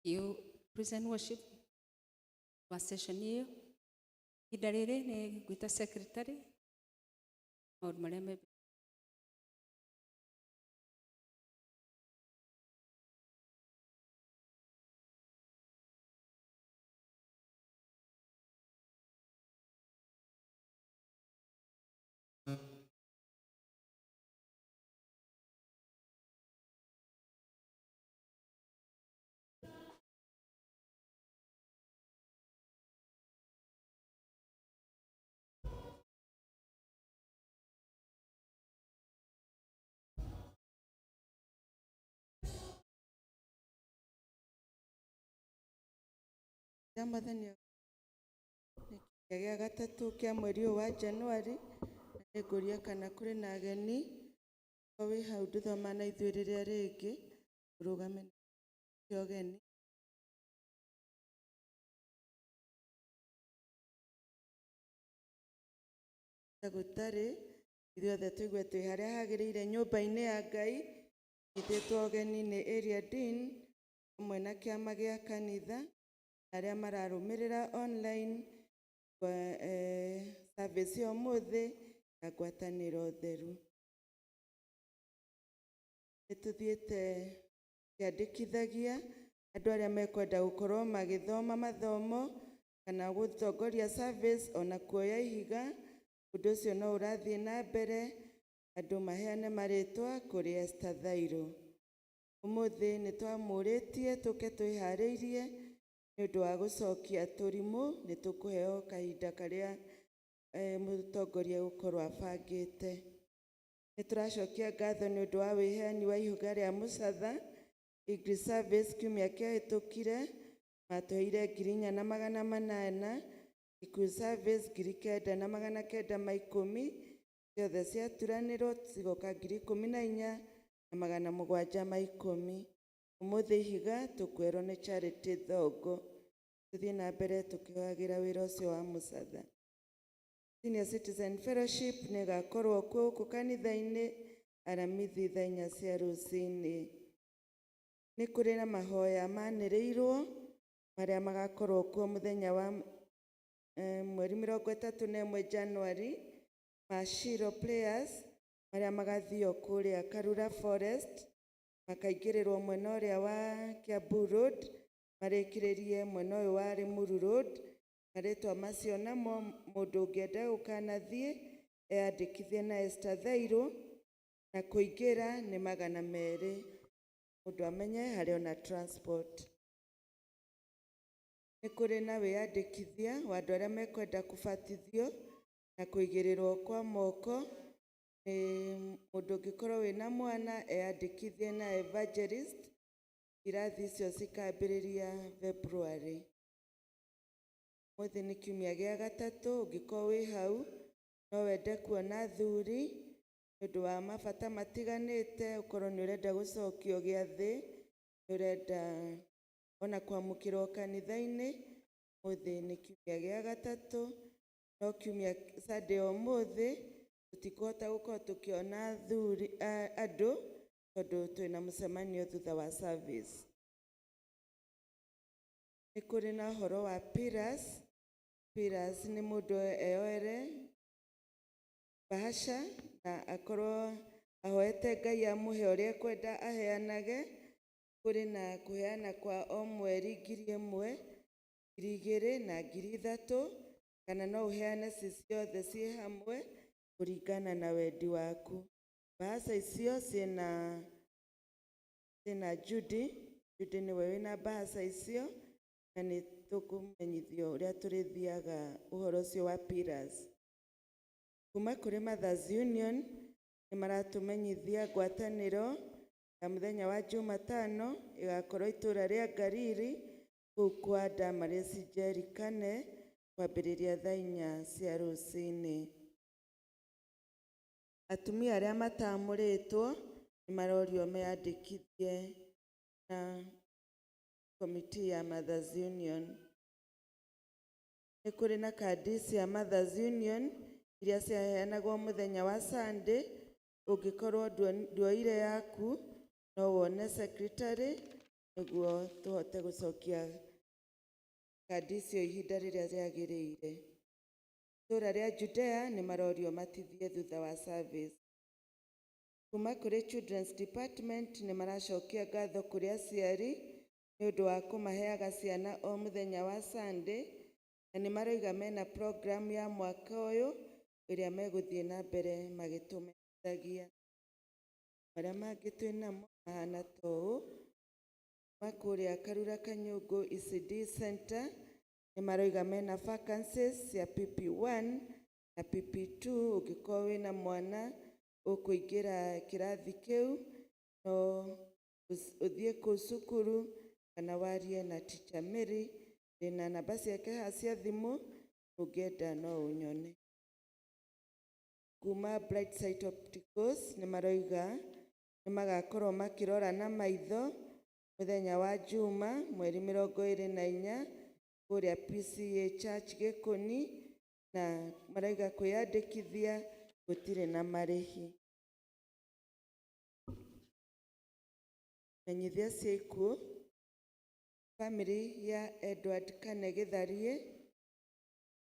You present worship wa session ĩyo. Ihinda rĩrĩ nĩ ngwĩta secretary maũndũ marĩa me Ya mwathani nĩ kiumia gĩa gatatũ kĩa mweri ũyũ wa Januari, na nĩngũria kana kũrĩ na ageni. Korwo wĩ hau ndũthoma na ithuĩ rĩrĩa rĩngĩ, ũrũgame na ũgeni. Gũtarĩ, ithuothe tũigue twĩ harĩa hagĩrĩire nyũmba-inĩ ya Ngai, nyitĩtwo ũgeni nĩ Area Dean hamwe na kĩama gĩa kanitha, arĩa mararũmĩrĩra online kwa service ya ũmũthĩ ya ngwatanĩro theru. Nĩ tũthiĩte kĩandĩkithagia andũ arĩa mekwenda gũkorwo magĩthoma mathomo kana gũtongoria service ona kuoya ihiga. Ũndũ ũcio no ũrathiĩ na mbere, andũ maheane marĩtwa kũrĩ Esther Thairũ. Ũmũthĩ nĩ twamũrĩtie tũke twĩharĩirie nĩ ũndũ wa gũcokia tũrimũ, nĩ tũkũheo kahinda karĩa mũtongoria gũkorwo abangĩte. Nĩ tũracokia ngatho nĩ ũndũ wa wĩheani wa ihiga rĩa mũcatha. English service kiumia kĩahĩtũkire matũheire 4,800, Gĩkuyu service 9,910, ciothe ciaturanĩrwo cigoka 14,710. Ũmũthĩ ihiga tũkwerwo nĩ Charity Thongo. Tũthiĩ na mbere tũkĩhoyagĩra wĩra ũcio wa mũcatha. Senior Citizen Fellowship nĩ ĩgakorwo kuo gũkũ kanitha-inĩ aramithi thaa inya cia rũcinĩ. Nĩ kũrĩ na mahoya manĩrĩirwo marĩa magakorwo kuo mũthenya wa mweri 31 January ma Shiro Players marĩa magathio kũrĩa Karura Forest, makaingĩrĩrwo mwena ũrĩa wa Kiambu Road, marĩkĩrĩrie mwena ũyũ wa Limuru Road. Marĩtwa macio namo mũndũ ũngĩenda gũkanathiĩ eyandĩkithie na Esther Thairũ, na kũingĩra nĩ 200, mũndũ amenye harĩ ona transport. Nĩ kũrĩ na wĩyandĩkithia wa andũ arĩa mekwenda kũbatithio na kũigĩrĩrwo kwa moko. Nĩ mũndũ ũngĩkorwo wĩna mwana eyandĩkithie na evangelist. Irathi icio cikambĩrĩria February. Ũmũthĩ nĩ kiumia gĩa gatatũ, ũngĩkorwo wĩ hau no wende kuona athuri nĩ ũndũ wa mabata matiganĩte, ũkorwo nĩ ũrenda gũcokio gĩathĩ, nĩ ũrenda ona kwamũkĩrwo kanitha-inĩ. Ũmũthĩ nĩ kiumia gĩa gatatũ, no kiumia Sunday ya ũmũthĩ tũtikũhota gũkorwo tũkĩona athuri andũ tondũ twĩna mũcemanio thutha wa service. Nĩ kũrĩ na ũhoro wa pillars. Pillars nĩ mũndũ eyoere bahasha na akorwo ahoete Ngai amũhe ũrĩa ekwenda aheanage. Kũrĩ na kũheana kwa o mweri 1000, 2000 na 3000, kana no ũheane ci ciothe ciĩ hamwe kũringana na wendi waku. Bahasha icio ciĩna Judy. Judy nĩwe wĩna bahasha icio, na nĩ tũkũmenyithio ũrĩa tũrĩthiaga ũhoro ũcio wa pillars. Kuma kũrĩ Mothers Union nĩ maratũmenyithia ngwatanĩro ya mũthenya wa Jumatano ĩgakorwo itũra rĩa Ngariri kũu kwa Damaris Njeri Kane kwambĩrĩria thaa 4 cia rũcinĩ. Atumia arĩa matamũrĩtwo nĩ marorio meyandĩkithie na komiti ya Mothers Union. Nĩ kũrĩ na kandi cia Mothers Union iria ciaheanagwo mũthenya wa Sunday. Ũngĩkorwo nduoire yaku no wone secretary nĩguo tũhote gũcokia kandi icio ihinda rĩrĩa rĩagĩrĩire. Itũra rĩa Judea nĩ marorio matithie thutha wa service. Kuma kũrĩ Children's Department nĩ maracokia ngatho kũrĩ aciari nĩ ũndũ wa kũmaheaga ciana o mũthenya wa Sunday, na nĩ maroiga mena program ya mwaka ũyũ ĩrĩa megũthiĩ na mbere magĩtũmenyithagia. Marĩa mangĩ twĩnamo mahana ta ũũ. Kuma kũrĩa Karura Kanyũngũ ECD Center nĩ maroiga mena vacancies cia PP1 na PP2. Ũngĩkorwo wĩna mwana ũkũingĩra kĩrathi kĩu no ũthiĩ kũu cukuru kana warie na Teacher Mary. Ndĩna namba ciake haha cia thimũ, ũngĩenda no ũnyone. Kuma Bright Sight Opticals nĩ maroiga nĩ magakorwo makĩrora na maitho mũthenya wa Juma mweri 24 kũrĩa PCEA Church Gĩkũni, na marauga kwĩyandĩkithia gũtirĩ na marĩhi. Menyithia cia ikuũ. Famĩlĩ ya Edward Kane Gĩtharie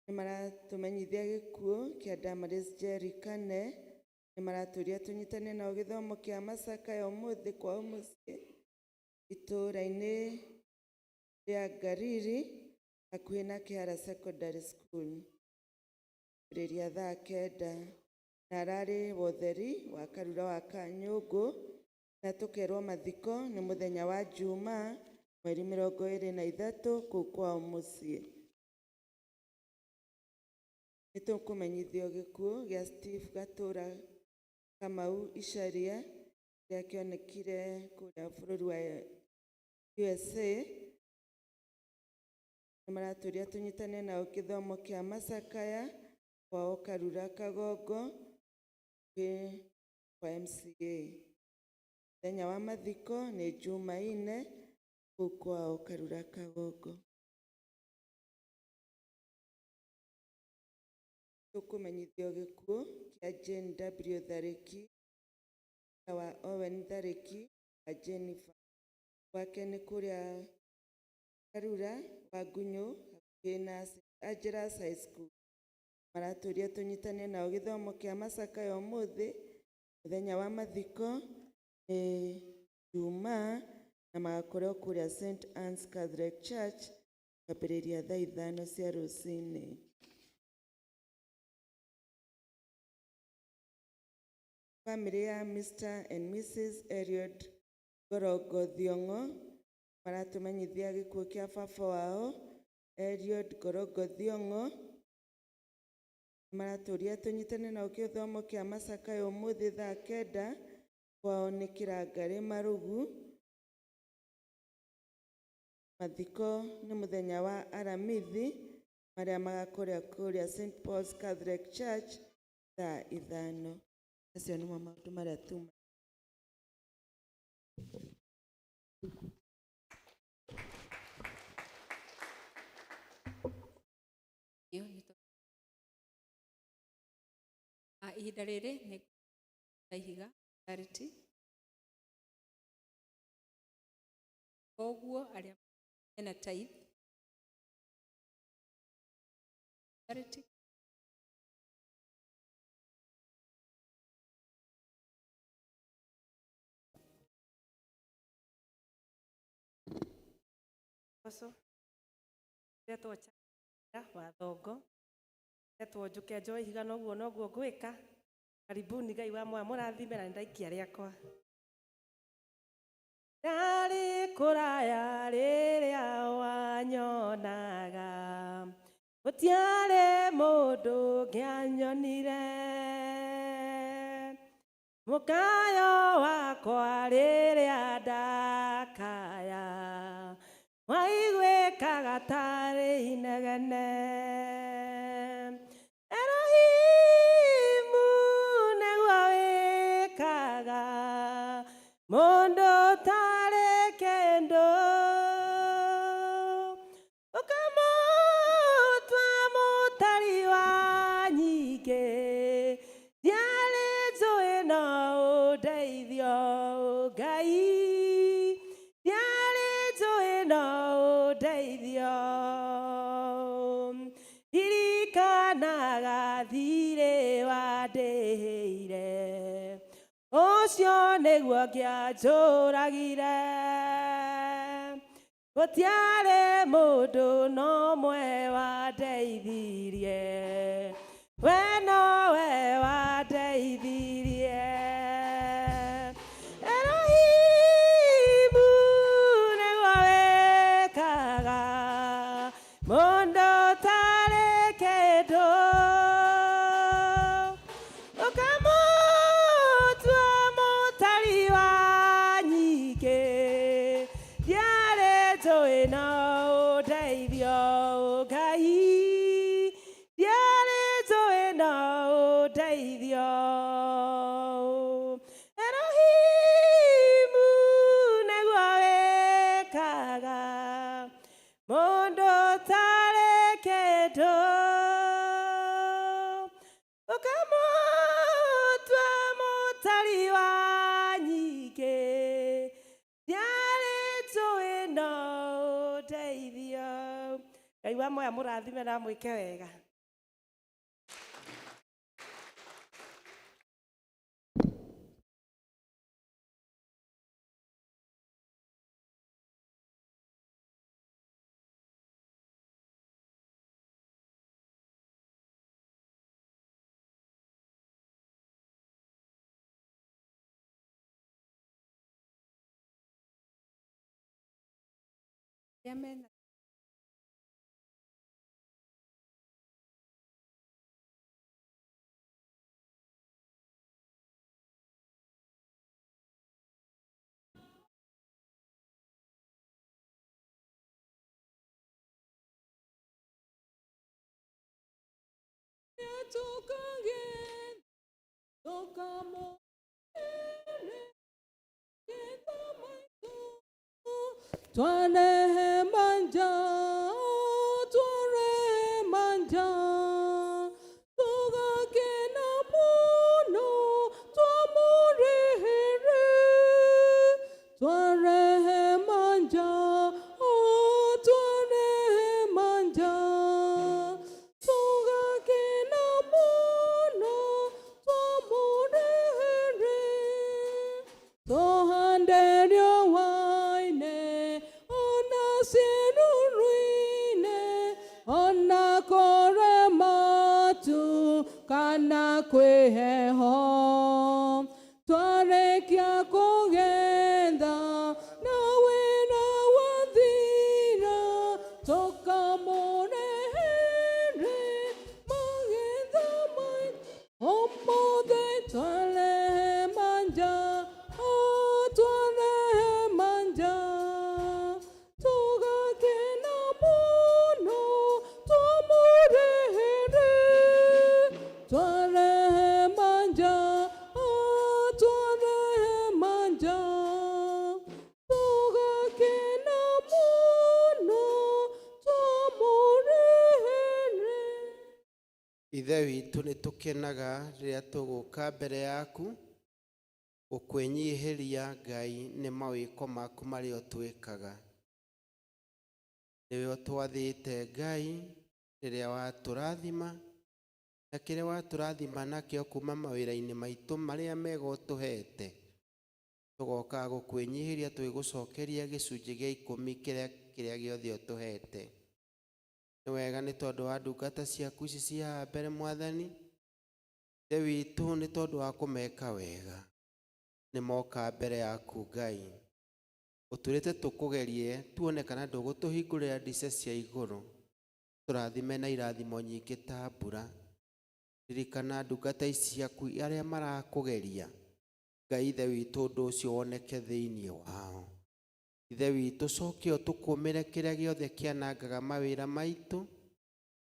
nĩ maratũmenyithia gĩkuũ kĩa Damaris Jerry Kane. Nĩ maratũria tũnyitane nao gĩthomo kĩa macakaya ũmũthĩ kwao mũciĩ itũũra-inĩ rĩa Ngariri hakuhĩ na Kĩhara Secondary School kwambĩrĩria thaa 9, na ararĩ wotheri wa Karura wa Kanyũngũ, na tũkerwo mathiko nĩ mũthenya wa Juma mweri 23 kũu kwao mũciĩ. Nĩ tũkũmenyithio gĩkuũ gĩa Steve Gatũra Kamau Icaria kĩrĩa kĩonekire kũrĩa bũrũri wa USA. Nĩ maratũria tũnyitane nao gĩthomo kĩa macakaya kwao Karura Kagongo kwa MCA. Mũthenya wa mathiko nĩ Jumaine kũu kwao Karura Kagongo. Tũkũmenyithio gĩkuũ kĩa Jane W Tharĩki wa Owen Tharĩki wa Jennifer. Gwake nĩ kũrĩa Karura Wangunyũ hakuhĩ na St. Angelas High School. Maratũria tũnyitane nao gĩthomo kĩa macakaya ũmũthĩ. Mũthenya wa mathiko nĩ Jumaa na magakorwo kũrĩa St. Anne's Catholic Church kwambĩrĩria thaa 5 cia rũcinĩ. Famĩlĩ ya Mr. and Mrs. Eliud Ngorongo Thiong'o maratũmenyithia gĩkuũ kĩa baba wao Eliud Ngorongo Thiong'o. Maratũria tũnyitane nao gĩthomo kĩa macakaya ũmũthĩ thaa 9 kwao nĩ Kĩrangarĩ Marugu. Mathiko nĩ mũthenya wa Aramithi marĩa magakorwo kũrĩa St. Paul's Catholic Church thaa 5. Acio nĩmo maũndũ marĩa tuma. Ihinda rĩrĩ nĩ ihiga charity koguo arĩa mena tithe charity Ũcio ndetwo wa Thongo ndetwo njuke njoe ihiga noguo noguo ngwĩka. Karibuni Ngai wa moya mũrathime na nĩndaikia rĩakwa. Ndarĩ kũraya rĩrĩa wanyonaga, gũtiarĩ mũndũ ũngĩanyonire. Mũkayo wakwa rĩrĩa ndakaya, waiguĩkaga tarĩ inegene. Elohimu nĩguo wĩkaga mũndũ ũtarĩ kĩndũ, ũkamũtua mũtari wa nyingĩ. Ndiarĩ njũĩ no ũndeithio Ngai, ndiarĩ njũĩ no ũndeithio. Ndirikanaga thirĩ wandĩhĩire, ũcio nĩguo ngĩanjũragire. Gũtiarĩ mũndũ nomwe wandeithirie, we nowe wandeithirie. Elohimu nĩguo wĩkaga mũndũ ũtarĩ kĩndũ, ũkamũtua mũtari wa nyingĩ. Ndiarĩ njũĩ no ũndeithio Ngai, ndiarĩ njũĩ no ũndeithio. Elohimu nĩguo wĩkaga mũndũ ũtarĩ kĩndũ, ũkamũtua mũtari wa nyingĩ. Ndiarĩ njũĩ no ũndeithio. Ngai wa moya mũrathime na mwĩke wega. Arĩa mena Twarehema njaa, twarehema njaa, tugakena muno twamũrĩhĩre. Twarehema Heho twarĩkia kũgetha na wĩra wathira tũkamũrehere magetha maitũ ũmũthĩ twarehe manja o twarehe manja tũgakena mũno tũmũrehere twarehe manja o twarehe manja tũgakena mũno tũmũrehere. Ithe witũ, nĩ tũkenaga rĩrĩa tũgũka mbere yaku gũkwĩnyihĩria. Ngai, nĩ mawĩko maku marĩa ũtwĩkaga, nĩwe ũtwathĩte. Ngai, rĩrĩa watũrathima na kĩrĩa watũrathima nakĩo kuma mawĩra-inĩ maitũ marĩa mega ũtũhete, tũgoka gũkwĩnyihĩria tũgĩgũcokeria gĩcunjĩ gĩa 10 kĩrĩa gĩothe ũtũhete. Nĩ wega nĩ tondũ wa ndungata ciaku ici ci haha mbere. Mwathani Ithe witũ, nĩ tondũ wa kũmeka wega nĩ moka mbere yaku. Ngai, ũtwĩrĩte tũkũgerie tuone kana ndũgũtũhingũrĩra ndica cia igũrũ, tũrathime na irathimo nyingĩ ta mbura. Ririkana ndungata ici ciaku arĩa marakũgeria. Ngai Ithe witũ, ũndũ ũcio woneke thĩinĩ wao. Ithe witũ, coke ũtũkũmĩre kĩrĩa gĩothe kĩanangaga mawĩra maitũ.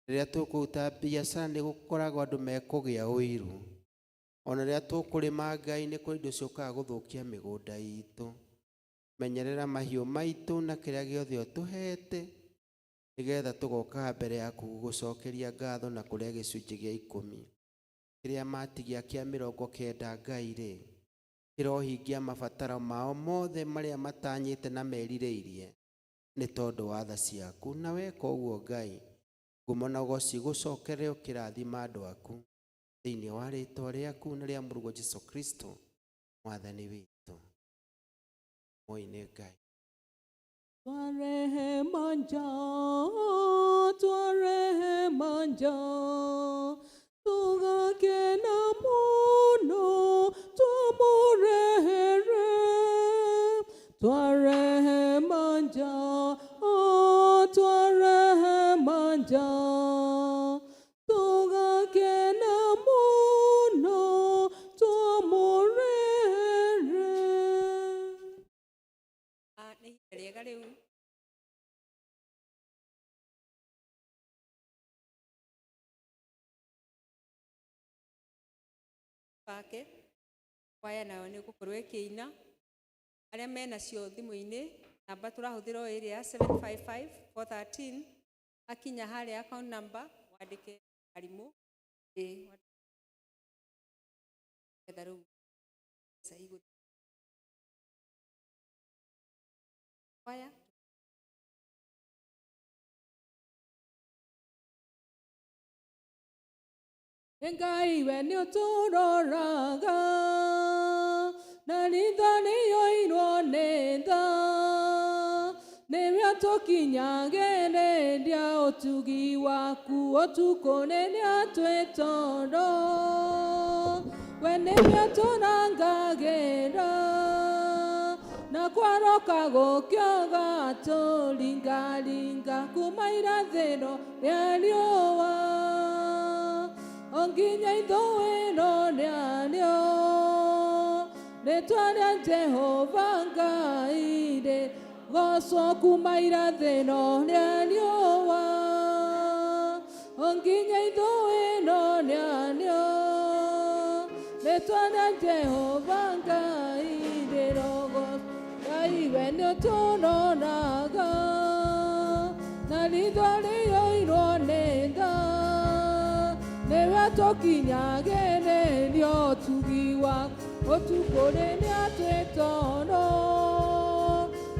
Rĩrĩa tũkũruta biacara nĩ gũkoragwo andũ mekũgĩa ũiru, ona rĩrĩa tũkũrĩma, Ngai, nĩ kũrĩ indo ciũkaga gũthũkia mĩgũnda itũ. Menyerera mahiũ maitũ na kĩrĩa gĩothe ũtũhete, nĩgetha tũgokaga mbere yaku gũgũcokeria ngatho na kũrĩa gĩcunjĩ gĩa 10 kĩrĩa matigia kĩa 90. Ngai rĩ, kĩrohingia mabataro mao mothe marĩa matanyĩte na merirĩirie nĩ tondũ wa tha ciaku. Na weka ũguo, Ngai, ngumo na ũgoci gũcokerere ũkĩrathima andũ aku thĩinĩ wa rĩtwa rĩaku na rĩa mũrũguo Jesu Kristo Mwathani witũ. Moi nĩ Ngai. Twarehe manja, twarehe manja, tũgakena mũno tũmũrehere. Twarehe manja, oh, twarehe manja, tũgakena mũno tũmũrehere. Ah, nĩ ihinda rĩega rĩu bake kwaya nayo nĩ gũkorwo ĩkĩina. Arĩa menacio thimũ-inĩ, namba tũrahũthĩra o ĩrĩa ya 755 413. Akinya harĩa account number wandĩke arimũ ĩ getha rĩu mbeca igũthiĩ kwaya. Ngai, we nĩ ũtũroraga na ritho rĩiyũirwo nĩ tha, nĩwe ũtũkinyagĩrĩria ũtugi waku ũtukũ rĩrĩa twĩ toro. We nĩwe ũtũrangagĩra na kwaroka gũkĩoga tũringaringa kuma irathĩro rĩa riũa o nginya ithũĩro rĩarĩo. Rĩtwa rĩa Jehova Ngai rĩgocwo kuma irathĩro rĩa riũa o nginya ithũĩro rĩarĩo. Rĩtwa rĩa Jehova Ngai rĩrogocwo. Ngai, we nĩ ũtũroraga na ritho rĩiyũirwo nĩ tha, nĩwe tũkinyagĩrĩria ũtugi waku ũtukũ rĩrĩa twĩ toro.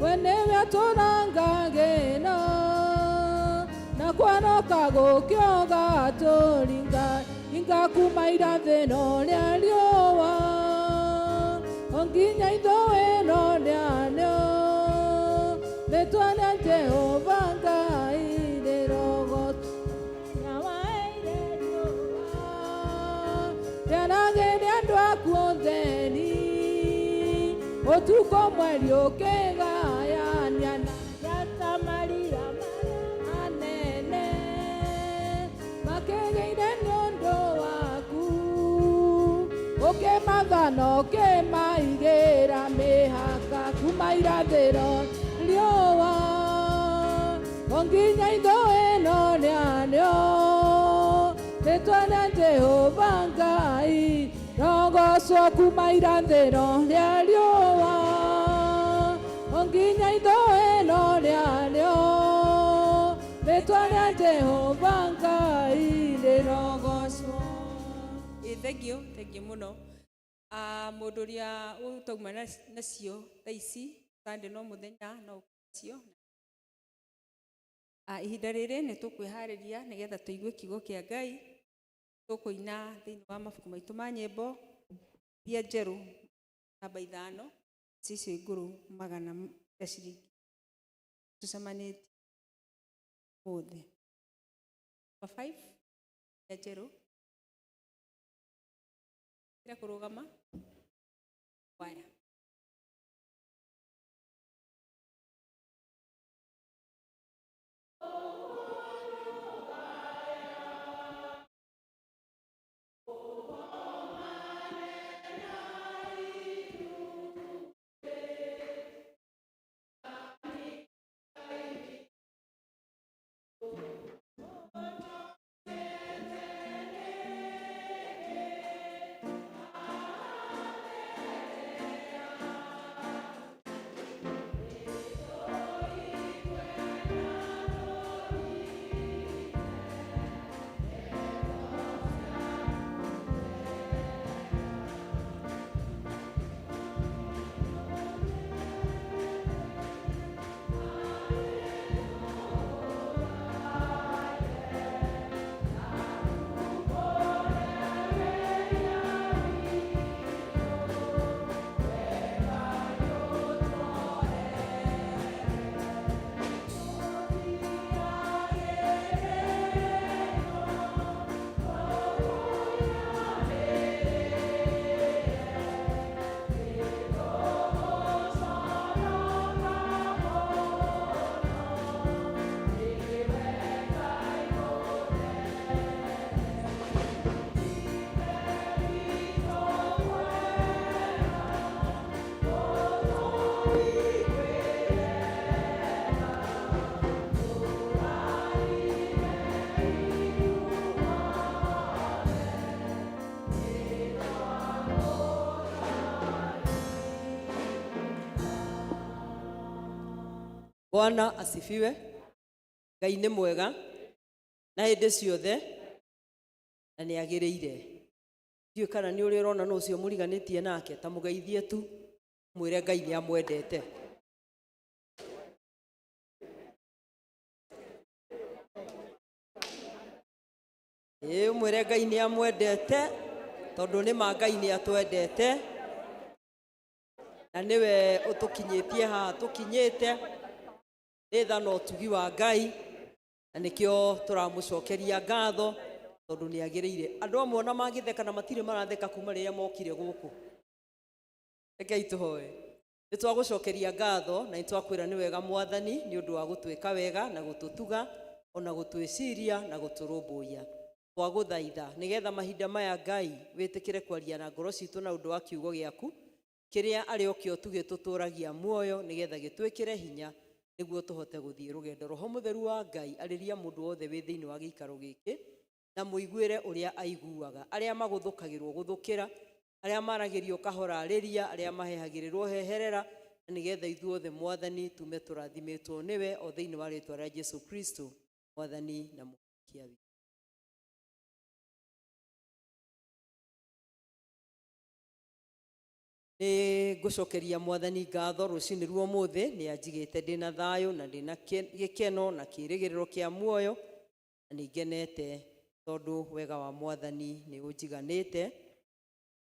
We nĩwe ũtũrangagĩra na kwaroka gũkĩoga tũringa inga kuma irathĩro rĩa riũa o nginya ithũĩro rĩarĩo. Rĩtwa rĩa Jehova Ngai rĩrogocwo. Rĩaragĩra. Ũtukũ mweri ũkĩgayania na njata maria manene makĩgĩire nĩ ũndũ waku. Ũkĩmathana ũkĩmaigĩra mĩhaka kuma irathĩro riũa o nginya ithũĩro rĩarĩo. Rĩtwa rĩa Jehova Ngai rogocwo kuma irathĩro rĩa riũa o nginya ithũĩro rĩarĩo. Rĩtwa rĩa Jehova Ngai rĩrogocwo. Ĩ thengio, thengio mũno. Mũndũ ũrĩa ũtauma nacio thaa ici Sunday no mũthenya no ũcio. Ihinda rĩrĩ nĩ tũkwĩharĩria nĩgetha tũigue kiugo kĩa Ngai. Tũkũina thĩinĩ wa mabuku maitũ ma nyĩmbo iria njerũ namba 5 cicio igũrũ 100 cia ciringi. Tũcemanĩtie ũmũthĩ. Namba 5 iria njerũ. Ira kũrũgama. Waya. Bwana asifiwe. Ngai nĩ mwega na hĩndĩ ciothe na nĩ agĩrĩire. Ndiũĩ kana nĩ ũrĩ ũrona nũ ũcio mũriganĩtie nake, ta mũgeithie tu mwĩre Ngai nĩ amwendete. Ĩĩ, ũmwĩre Ngai nĩ amwendete tondũ nĩ ma Ngai nĩ atwendete na nĩwe ũtũkinyĩtie haha tũkinyĩte. Nĩ tha na ũtugi wa Ngai na nĩkĩo tũramũcokeria ngatho tondũ nĩ agĩrĩire. Andũ amwe ona mangĩtheka na matirĩ maratheka kuma rĩrĩa mokire gũkũ. Rekei tũhoe. Nĩ twagũcokeria ngatho na nĩ twakwĩra nĩ wega Mwathani nĩ ũndũ wa gũtwĩka wega na gũtũtuga ona gũtwĩciria na gũtũrũmbũiya. Twagũthaitha nĩgetha mahinda maya Ngai wĩtĩkĩre kwaria na ngoro citũ na ũndũ wa kiugo gĩaku kĩrĩa arĩ o kĩo tu gĩtũtũragia muoyo nĩgetha gĩtwĩkĩre hinya nĩguo tũhote gũthiĩ rũgendo. Roho Mũtheru wa Ngai arĩria mũndũ wothe wĩ thĩinĩ wa gĩikaro gĩkĩ na mũiguĩre ũrĩa aiguaga, arĩa magũthũkagĩrwo gũthũkĩra, arĩa maragĩrio kahora arĩria, arĩa mahehagĩrĩrwo heherera, na nĩgetha ithuothe Mwathani tume tũrathimĩtwo nĩwe o thĩinĩ wa rĩtwa rĩa Jesu Kristo Mwathani na Mũhonokia witũ. Nĩ ngũcokeria Mwathani ngatho rũcinĩ rwa ũmũthĩ, nĩ anjigĩte ndĩna thayũ na ndĩna gĩkeno na kĩĩrĩgĩrĩro kĩa muoyo, na nĩ ngenete tondũ wega wa Mwathani nĩ ũnjiganĩte.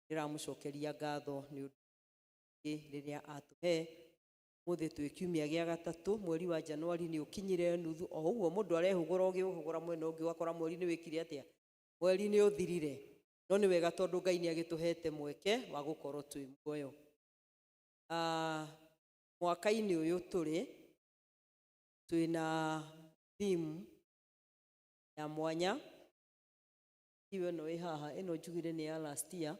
Ndĩramũcokeria ngatho nĩ ũndũ rĩrĩa atũhe. Ũmũthĩ twĩ kiumia gĩa gatatũ, mweri wa Januari nĩ ũkinyire nuthu, o ũguo mũndũ arehũgũra ũgĩũhũgũra mwena ũngĩ ũgakora mweri nĩ wĩkire atĩa, mweri nĩ ũthirire. No nĩ wega tondũ Ngai nĩ agĩtũhete mweke wa gũkorwo twĩ muoyo. Mwaka-inĩ ũyũ tũrĩ twĩna theme ya mwanya. Iwe ĩno ĩ haha, ĩno njugire nĩ ya last year,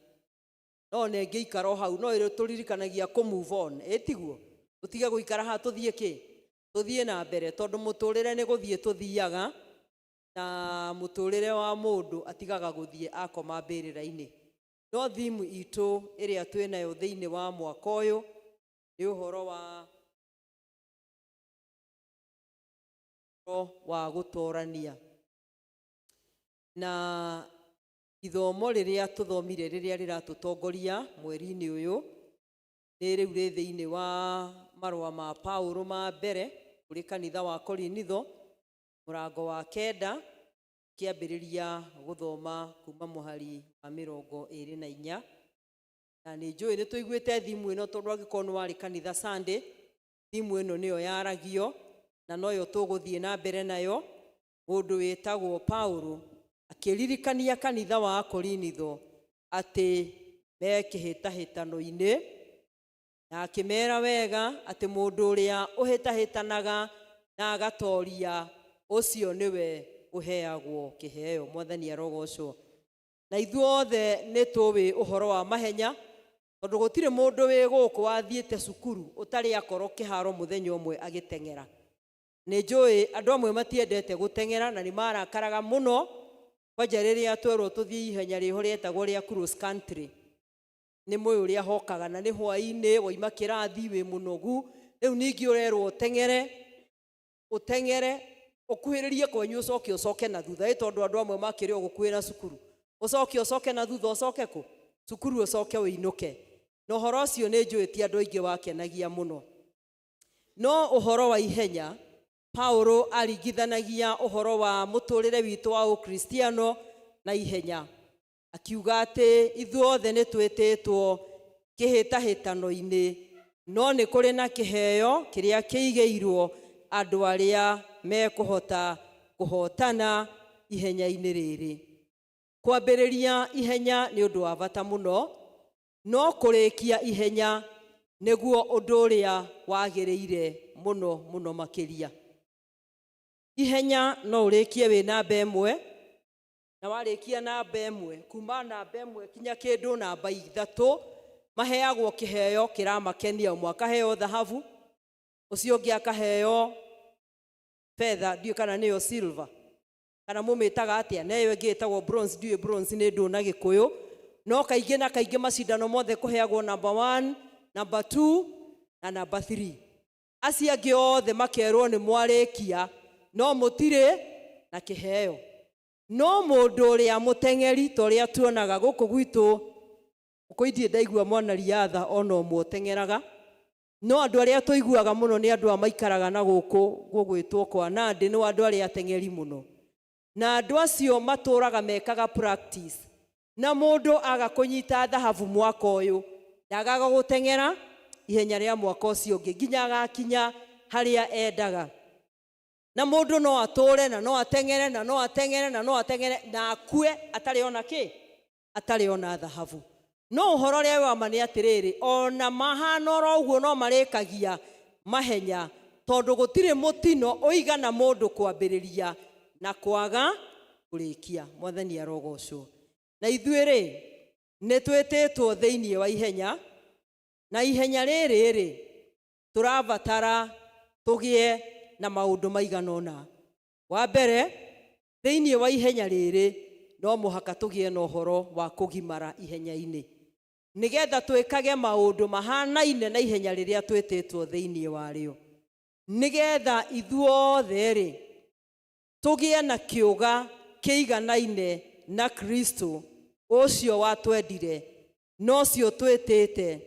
no ona ĩngĩikara o hau no ĩrĩ tũririkanagia kũ move on. Ĩtiguo tũtige gũikara haha, tũthiĩ kĩ, tũthiĩ na mbere, tondũ mũtũrĩre nĩ gũthiĩ tũthiaga, na mũtũrĩre wa mũndũ atigaga gũthiĩ akoma mbĩrĩra-inĩ. No theme itũ ĩrĩa twĩnayo thĩinĩ wa mwaka ũyũ nĩ ũhoro wa gũtorania. Na ithomo rĩrĩa tũthomire rĩrĩa rĩratũtongoria mweri-inĩ ũyũ nĩ rĩu rĩ thĩinĩ wa marũa ma Paulo ma mbere kũrĩ kanitha wa Korinitho, mũrango wa 9, kĩambĩrĩria gũthoma kuma mũhari wa 24. Na nĩ njũĩ nĩ tũiguĩte theme ĩno, tondũ angĩkorwo nĩ warĩ kanitha Sunday, theme ĩno nĩyo yaragio na noyo tũgũthiĩ na mbere nayo. Mũndũ wĩtagwo Paulo akĩririkania kanitha wa Korinitho atĩ me kĩhĩtahĩtano-inĩ, na akĩmera wega atĩ mũndũ ũrĩa ũhĩtahĩtanaga na agatoria, ũcio nĩwe ũheagwo kĩheo. Mwathani arogocwo. Na ithuothe nĩ tũĩ ũhoro wa mahenya, tondũ gũtirĩ mũndũ wĩ gũkũ wathiĩte cukuru ũtarĩ akorwo kĩharo mũthenya ũmwe agĩteng'era. Nĩ njũĩ andũ amwe matiendete gũteng'era na nĩ marakaraga mũno, kwanja rĩrĩa twerwo tũthiĩ ihenya rĩho rĩetagwo rĩa cross country. Nĩ mũĩ ũrĩa hokaga, na nĩ hwaĩ-inĩ waima kĩrathi wĩ mũnogu, rĩu ningĩ ũrerwo ũteng'ere ũteng'ere ũkuhĩrĩrie kwanyu, ũcoke ũcoke na thutha, ĩ tondũ andũ amwe makĩrĩ o gũkuhĩ na cukuru, ũcoke ũcoke na thutha, ũcoke kũ cukuru, ũcoke ũinũke. Na ũhoro ũcio nĩ njũĩ ti andũ aingĩ wakenagia mũno. No ũhoro wa ihenya, Paulo aringithanagia ũhoro wa mũtũrĩre witũ wa ũkristiano na ihenya, akiuga atĩ ithuothe nĩ twĩtĩtwo kĩhĩtahĩtano-inĩ, no nĩ kũrĩ na kĩheo kĩrĩa kĩigĩirwo andũ arĩa mekũhota kũhotana ihenya-inĩ rĩrĩ. Kwambĩrĩria ihenya nĩ ũndũ wa bata mũno, no kũrĩkia ihenya nĩguo ũndũ ũrĩa wagĩrĩire mũno mũno makĩria. Ihenya no ũrĩkie wĩ namba 1, na warĩkia namba 1, kuma namba 1 kinya kĩndũ namba 3, maheagwo kĩheo kĩramakenia. Ũmwe akaheo thahabu, ũcio ũngĩ akaheo fedha, ndiũĩ kana nĩyo silver kana mũmĩtaga atĩa, na ĩyo ĩngĩ ĩtagwo bronze, ndiũĩ bronze nĩ ndũ na Gĩkũyũ. No kaingĩ na kaingĩ macindano mothe kũheagwo number 1, number 2 na number 3. Acio angĩ othe makerwo nĩ mwarĩkia no mũtirĩ na kĩheo. No mũndũ ũrĩa mũteng'eri, ta ũrĩa tuonaga gũkũ gwitũ, gũkũ ithiĩ ndaigua mwanariatha ona ũmwe ũteng'eraga, no andũ arĩa tũiguaga mũno nĩ andũ a maikaraga na gũkũ gũgwĩtwo kwa Nandi, nĩ andũ arĩa ateng'eri mũno. Na andũ acio matũraga mekaga practice, na mũndũ aga kũnyita thahabu mwaka ũyũ ndagaga gũteng'era ihenya rĩa mwaka ũcio ũngĩ nginya agakinya harĩa endaga. Na mũndũ no atũre na no ateng'ere na no ateng'ere na no ateng'ere na akue atarĩ ona kĩ, atarĩ ona thahabu. No ũhoro ũrĩa wa ma nĩ atĩrĩrĩ, ona mahana oro ũguo no marĩkagia mahenya, tondũ gũtirĩ mũtino ũigana mũndũ kwambĩrĩria na kwaga kũrĩkia. Mwathani arogocwo. Na ithuĩ rĩ, nĩ twĩtĩtwo thĩinĩ wa ihenya, na ihenya rĩrĩ rĩ, tũrabatara tũgĩe na maũndũ maigana ũna. Wa mbere, thĩinĩ wa ihenya rĩrĩ no mũhaka tũgĩe na ũhoro wa kũgimara ihenya-inĩ, nĩgetha twĩkage maũndũ mahanaine na ihenya rĩrĩa twĩtĩtwo thĩinĩ warĩo, nĩgetha ithuothe rĩ tũgĩe na kĩũga kĩiganaine na Kristo ũcio watwendire, na ũcio twĩtĩte,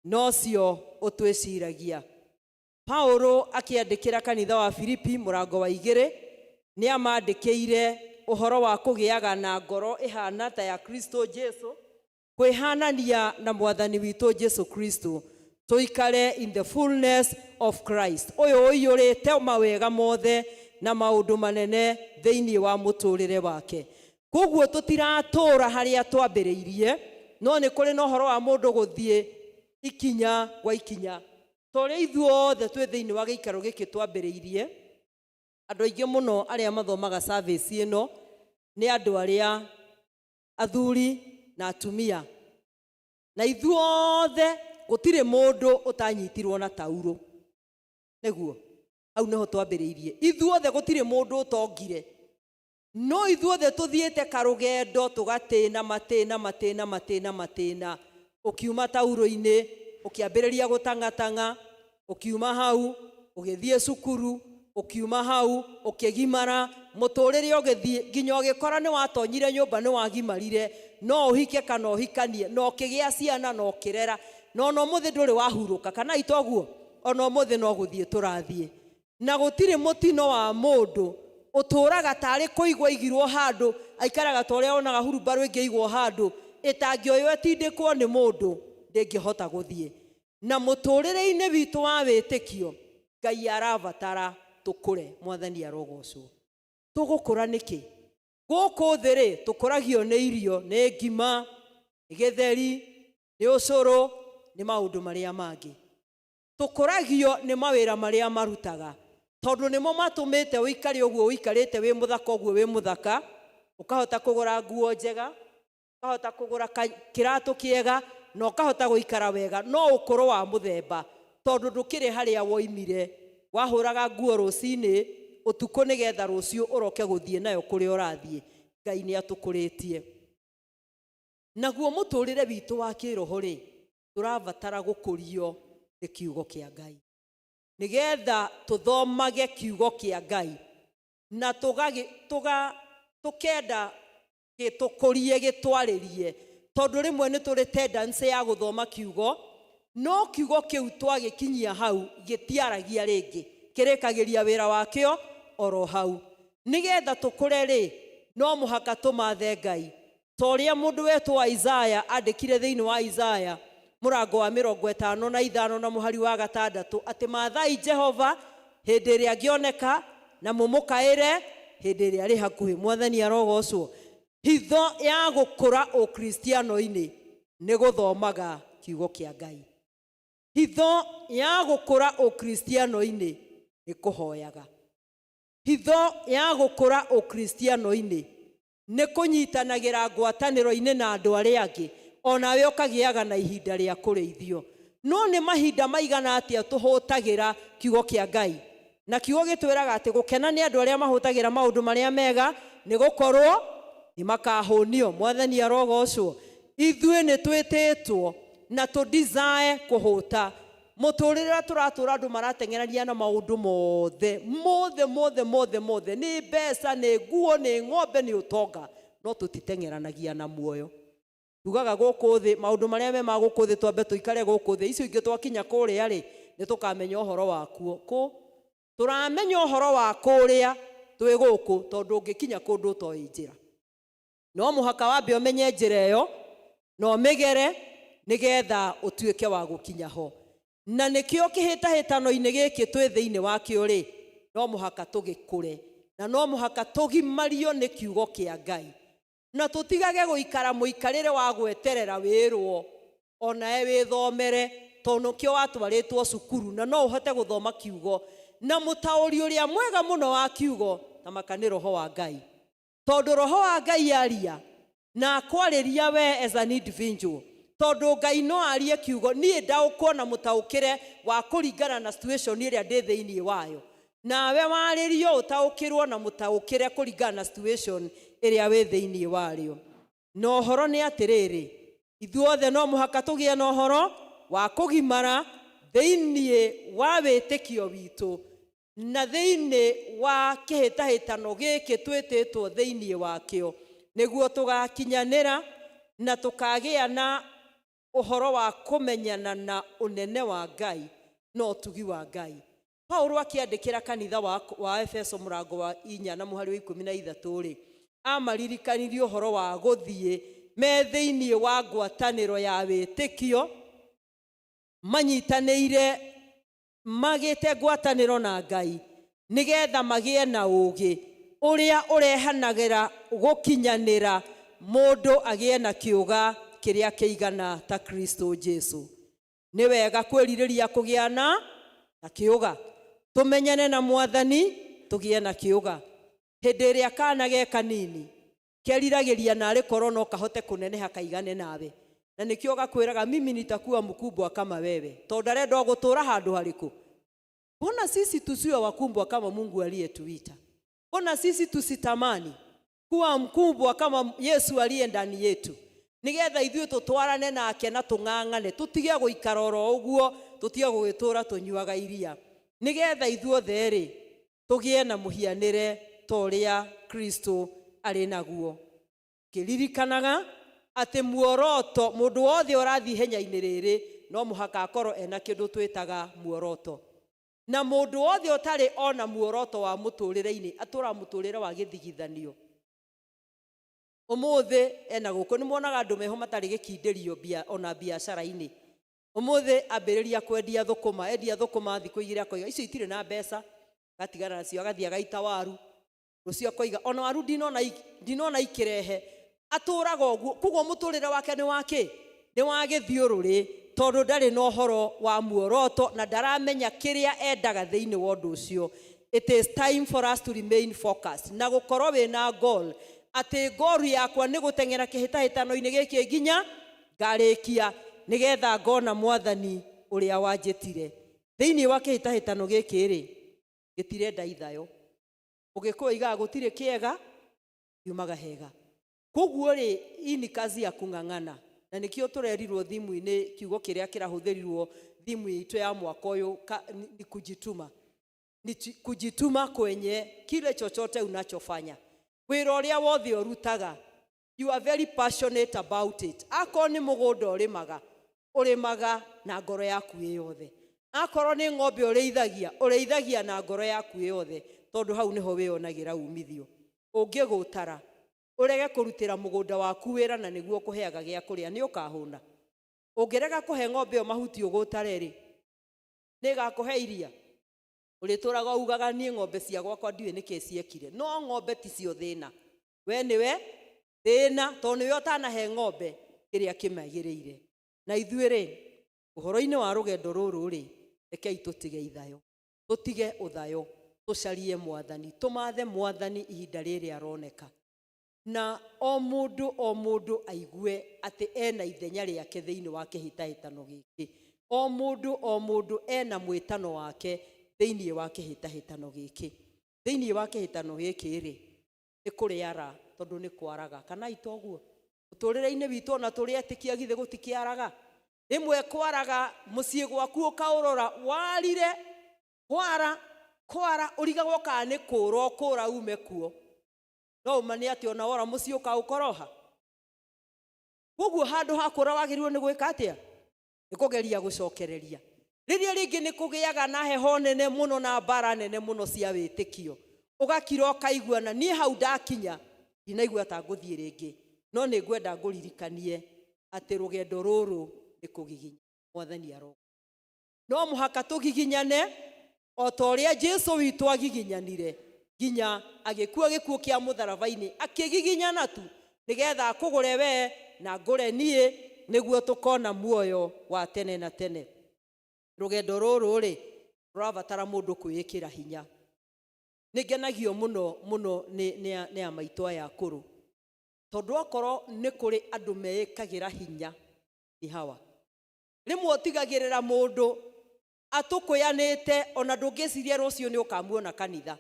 na ũcio ũtwĩciragia. Paulo akĩandĩkĩra kanitha wa Filipi mũrango wa 2 nĩ amandĩkĩire ũhoro wa kũgĩaga na ngoro ĩhana ta ya Kristo Jesu, kwĩhanania na mwathani witũ Jesu Kristo, tũikare in the fullness of Christ, ũyũ ũiyũrĩte mawega mothe na maũndũ manene thĩinĩ wa mũtũrĩre wake. Koguo tũtiratũra harĩa twambĩrĩirie, no nĩ kũrĩ na ũhoro wa mũndũ gũthiĩ Ikinya gwa ikinya, ta ũrĩa ithuothe twĩ thĩinĩ wa gĩikaro gĩkĩ twambĩrĩirie, andũ aingĩ mũno arĩa mathomaga service ĩno nĩ andũ arĩa athuri na atumia, na ithuothe gũtirĩ mũndũ ũtanyitirwo na taurũ. Nĩguo hau nĩho twambĩrĩirie. Ithuothe gũtirĩ mũndũ ũtongire, no ithuothe tũthiĩte karũgendo tũgatĩna matĩna matĩna matĩna matĩna. Ũkiuma taurũ-inĩ ũkĩambĩrĩria gũtang'atang'a, ũkiuma hau ũgĩthiĩ cukuru, ũkiuma hau ũkĩgimara, mũtũrĩre ũgĩthiĩ nginya ũgĩkora nĩ watonyire nyũmba, nĩ wagimarire, no ũhike kana ũhikanie, na ũkĩgĩa ciana na ũkĩrera, na ona ũmũthĩ ndũrĩ wahurũka, kana itoguo? Ona ũmũthĩ no gũthiĩ tũrathiĩ, na gũtirĩ mũtino wa mũndũ ũtũraga tarĩ kũigwo aigirwo handũ, aikaraga ta ũrĩa wonaga hurumbarũ ĩngĩigwo handũ ĩtangĩoywo ĩtindĩkwo nĩ mũndũ, ndĩngĩhota gũthiĩ. Na mũtũrĩre-inĩ witũ wa wĩtĩkio, Ngai arabatara tũkũre. Mwathani arogocwo. Tũgũkũra nĩkĩ? Gũkũ thĩ rĩ, tũkũragio nĩ irio, nĩ ngima, nĩ gĩtheri, nĩ ũcũrũ, nĩ maũndũ marĩa mangĩ. Tũkũragio nĩ mawĩra marĩa marutaga, tondũ nĩmo matũmĩte ũikare ũguo ũikarĩte wĩ mũthaka ũguo wĩ mũthaka, ũkahota kũgũra nguo njega, ũkahota kũgũra kĩratũ kĩega, na ũkahota gũikara wega. No ũkũrũ wa mũthemba, tondũ ndũkĩrĩ harĩa woimire. Wahũraga nguo rũcinĩ ũtukũ nĩgetha rũciũ ũroke gũthiĩ nayo kũrĩa ũrathiĩ. Ngai nĩ atũkũrĩtie. Naguo mũtũrĩre witũ wa kĩroho rĩ, tũrabatara gũkũrio nĩ kiugo kĩa Ngai, nĩgetha tũthomage kiugo kĩa Ngai na tũkenda gĩtũkũrie, gĩtwarĩrie, tondũ rĩmwe nĩ tũrĩ tendency ya gũthoma kiugo, no kiugo kĩu twagĩkinyia hau gĩtiaragia rĩngĩ, kĩrĩkagĩria wĩra wakĩo oro hau. Nĩgetha tũkũre rĩ, no mũhaka tũmathe Ngai, ta ũrĩa mũndũ wetwo Isaya andĩkire thĩinĩ wa Isaya mũrango wa 55 na mũhari wa 6, atĩ mathai Jehova hĩndĩ ĩrĩa angĩoneka, na mũmũkaĩre hĩndĩ ĩrĩa arĩ hakuhĩ. Mwathani arogocwo. Hitho ya gũkũra ũkristiano-inĩ nĩ gũthomaga kiugo kĩa Ngai. Hitho ya gũkũra ũkristiano-inĩ nĩ kũhoyaga. Hitho ya gũkũra ũkristiano-inĩ nĩ kũnyitanagĩra ngwatanĩro-inĩ na andũ arĩa angĩ, onawe ũkagĩaga na ihinda rĩa kũrĩithio. No nĩ mahinda maigana atĩa tũhũtagĩra kiugo kĩa Ngai? Na kiugo gĩtwĩraga atĩ gũkena nĩ andũ arĩa mahũtagĩra maũndũ marĩa mega, nĩ gũkorwo nĩ makahũnio. Mwathani arogocwo. Ithuĩ nĩ twĩtĩtwo na tũ desire kũhũta. Mũtũrĩre ũrĩa tũratũra, andũ marateng'erania na maũndũ mothe mothe mothe mothe mothe, nĩ mbeca, nĩ nguo, nĩ ng'ombe, nĩ ũtonga, no tũtiteng'eranagia na muoyo. Tugaga gũkũ thĩ maũndũ marĩa me ma gũkũ thĩ twambe tũikare gũkũ thĩ, icio ingĩ twakinya kũrĩa rĩ, nĩ tũkamenya ũhoro wakuo. Kũ tũramenya ũhoro wa kũrĩa twĩ gũkũ, tondũ ũngĩkinya kũndũ ũtoĩ njĩra, no mũhaka wambe ũmenye njĩra ĩyo na ũmĩgere nĩgetha ũtuĩke wa gũkinya ho. Na nĩkĩo kĩhĩtahĩtano-inĩ gĩkĩ twĩ thĩinĩ wakĩo rĩ, no mũhaka tũgĩkũre, na no mũhaka tũgimario nĩ kiugo kĩa Ngai, na tũtigage gũikara mũikarĩre wa gweterera wĩrwo onawe wĩthomere, tondũ nĩkĩo watwarĩtwo cukuru na no ũhote gũthoma kiugo. Na mũtaũri ũrĩa mwega mũno wa kiugo ta maka nĩ Roho wa Ngai, tondũ Roho wa Ngai aria na akwarĩria we as an individual, tondũ Ngai no arie kiugo niĩ ndaũkwo na mũtaũkĩre wa kũringana na situation ĩrĩa ndĩ thĩinĩ wayo, nawe warĩrio ũtaũkĩrwo na mũtaũkĩre kũringana na situation ĩrĩa wĩ thĩinĩ warĩo. Na ũhoro nĩ atĩrĩrĩ, ithuothe no mũhaka tũgĩe na ũhoro wa kũgimara thĩinĩ wa wĩtĩkio witũ na thĩinĩ wa kĩhĩtahĩtano gĩkĩ twĩtĩtwo thĩinĩ wakĩo, nĩguo tũgakinyanĩra na tũkagĩa na ũhoro wa kũmenyana na ũnene wa Ngai na ũtugi wa Ngai. Paulo akĩandĩkĩra kanitha wa Efeso mũrango wa 4 na mũhari wa 13 rĩ, amaririkanirie ũhoro wa gũthiĩ me thĩinĩ wa ngwatanĩro ya wĩtĩkio, manyitanĩire magĩte ngwatanĩro na Ngai, nĩgetha magĩe na ũũgĩ ũrĩa ũrehanagĩra gũkinyanĩra, mũndũ agĩe na kĩũga kĩrĩa kĩigana ta Kristo Jesu. Nĩ wega kwĩrirĩria kũgĩa na kĩũga, tũmenyane na Mwathani, tũgĩe na kĩũga. Hĩndĩ ĩrĩa kana ge kanini keriragĩria narĩ korwo no kahote kũneneha kaigane nawe, na nĩkĩo gakwĩraga, "Mimi nitakuwa mkubwa kama wewe," tondũ arenda o gũtũũra handũ harĩkũ. Mbona sisi tusiwe wakubwa kama Mungu aliyetuita? Mbona sisi tusitamani kuwa mkubwa kama Yesu aliye ndani yetu, nigetha ithuĩ tũtwarane nake na tũng'ang'ane, tũtige gũikara oro ũguo, tũtige gũgĩtũra tũnyuaga iria, nigetha ithuothe rĩ tũgĩe na mũhianĩre ta ũrĩa Kristo arĩ naguo, kĩririkanaga atĩ muoroto, mũndũ wothe ũrathiĩ ihenya-inĩ rĩrĩ no mũhaka akorwo ena kĩndũ twĩtaga muoroto. Na mũndũ wothe ũtarĩ ona muoroto wa mũtũrĩre-inĩ atũraga mũtũrĩre wa gĩthigithanio. Ũmũthĩ ena gũkũ nĩ muonaga andũ meho matarĩ gĩkindĩrio ona biacara-inĩ. Ũmũthĩ ambĩrĩria kwendia thũkũma, endia thũkũma thikũ 2 akoiga icio itirĩ na mbeca, agatigana nacio, agathiĩ agaita waru. Rũciũ akoiga ona waru ndinona ikĩrehe. Atũraga ũguo, koguo mũtũrĩre wake nĩ wa kĩ? Nĩ wa gĩthiũrũrĩ, tondũ ndarĩ na ũhoro wa muoroto na ndaramenya kĩrĩa endaga thĩinĩ wa ũndũ ũcio. It is time for us to remain focused na gũkorwo wĩna goal, atĩ goal yakwa nĩ gũteng'era kĩhĩtahĩtano-inĩ gĩkĩ nginya ngarĩkia, nĩgetha ngona Mwathani ũrĩa wanjĩtire. Thĩinĩ wa kĩhĩtahĩtano gĩkĩ rĩ, gĩtirenda ithayo. Ũgĩkũyũ igaga gũtirĩ kĩega kiumaga hega. Koguo rĩ, hii ni kazi ya kung'ang'ana, na nĩkĩo tũrerirwo thimũ-inĩ, kiugo kĩrĩa kĩrahũthĩrirwo thimũ itũ ya mwaka ũyũ ni kujituma. Ni kujituma kwenye kile chochote unachofanya. Wĩra ũrĩa wothe ũrutaga, you are very passionate about it. Akorwo nĩ mũgũnda ũrĩmaga, ũrĩmaga na ngoro yaku ĩ yothe. Akorwo nĩ ng'ombe ũrĩithagia, ũrĩithagia na ngoro yaku ĩ yothe, tondũ hau nĩho wĩyonagĩra umithio. Ũngĩgũtara ũrege kũrutĩra mũgũnda waku wĩra na nĩguo ũkũheaga gĩa kũrĩa, nĩ ũkahũna. Ũngĩrega kũhe ng'ombe ĩyo mahuti ũgũtare rĩ, nĩ ĩgakũhe iria? Ũrĩtũraga ugaga niĩ ng'ombe cia gwakwa ndiũĩ nĩkĩ ciekire. No ng'ombe ticio thĩna, we nĩwe thĩna, tondũ nĩwe ũtanahe ng'ombe kĩrĩa kĩmagĩrĩire. Na ithuĩ rĩ, ũhoro-inĩ wa rũgendo rũrũ rĩ, rekei tũtige ithayo, tũtige ũthayo, tũcarie Mwathani, tũmathe Mwathani ihinda rĩrĩ aroneka. Na o mũndũ o mũndũ aigue atĩ ena ithenya rĩake thĩinĩ wa kĩhĩtahĩtano gĩkĩ. O mũndũ o mũndũ ena mwĩtano wake thĩinĩ wa kĩhĩtahĩtano gĩkĩ. Thĩinĩ wa kĩhĩtano gĩkĩ rĩ, nĩ kũrĩara, tondũ nĩ kwaraga. Kana itoguo mũtũrĩre-inĩ witũ ona tũrĩ etĩkia githĩ gũtikĩaraga? Rĩmwe kwaraga mũciĩ gwaku ũkaũrora warire kwara kwara, ũrigagwo kana nĩ kũra ũkũra ume kuo. No ũma nĩ atĩ ona wora mũciĩ ũkaũkoroha. Koguo handũ ha kũra wagĩrĩirwo nĩ gwĩka atĩa? Nĩ kũgeria gũcokereria. Rĩrĩa rĩngĩ nĩ kũgĩaga na heho nene mũno na mbara nene mũno cia wĩtĩkio, ũgakira ũkaigua na niĩ hau ndakinya ndinaigua ta ngũthiĩ rĩngĩ. No nĩ ngwenda ngũririkanie atĩ rũgendo rũrũ nĩ kũgiginya Mwathani aroka. No mũhaka tũgiginyane o ta ũrĩa Jesũ witũ agiginyanire nginya agĩkua gĩkuũ kĩa mũtharaba-inĩ, akĩgiginyana tu nĩgetha akũgũre we na ngũre niĩ, nĩguo tũkona muoyo wa tene na tene. Rũgendo rũrũ rĩ, rũrabatara mũndũ kwĩĩkĩra hinya. Nĩ ngenagio mũno mũno nĩ amaitũ aya akũrũ, tondũ okorwo nĩ kũrĩ andũ meĩkagĩra hinya nĩ hawa. Rĩmwe ũtigagĩrĩra mũndũ atũkũyanĩte, ona ndũngĩciria rũciũ nĩ ũkamuona kanitha,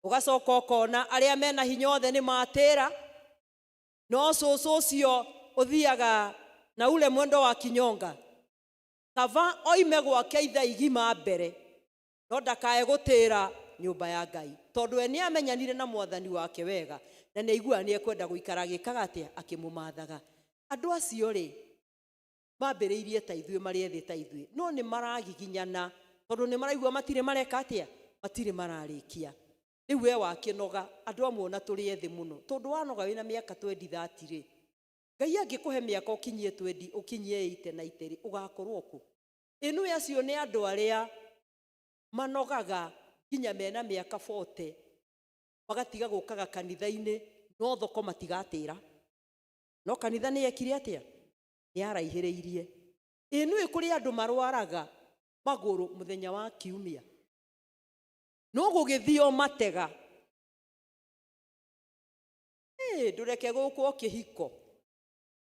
ũgacoka ũkona arĩa mena hinya othe nĩ matĩra, no cũcũ ũcio ũthiaga na ule mwendo wa kinyonga, kaba oime gwake ithaa igima mbere, no ndakae gũtĩra nyũmba ya Ngai, tondũ we nĩ amenyanire na Mwathani wake wega, na nĩ aiguaga nĩ ekwenda gũikara agĩkaga atĩa, akĩmũmathaga. Andũ acio rĩ, mambĩrĩirie ta ithuĩ, marĩ ethĩ ta ithuĩ, no nĩ maragiginyana, tondũ nĩ maraigua matirĩ mareka atĩa, matirĩ mararĩkia. Rĩu we wakĩnoga, andũ amwe ona tũrĩ ethĩ mũno, tondũ wanoga wĩna mĩaka twendi thati rĩ, Ngai angĩkũhe mĩaka ũkinyie twendi, ũkinyie ĩite na ite rĩ, ũgakorwo kũ? Ĩnũĩ acio nĩ andũ arĩa manogaga nginya mena mĩaka 40, magatiga gũkaga kanitha-inĩ, no thoko matigatĩra. No kanitha nĩ yekire atĩa? Nĩ yaraihĩrĩirie. Ĩ nĩũĩ kũrĩ andũ marwaraga magũrũ mũthenya wa kiumia, no gũgĩthiĩ o matega. Ĩ ndũreke gũkwo kĩhiko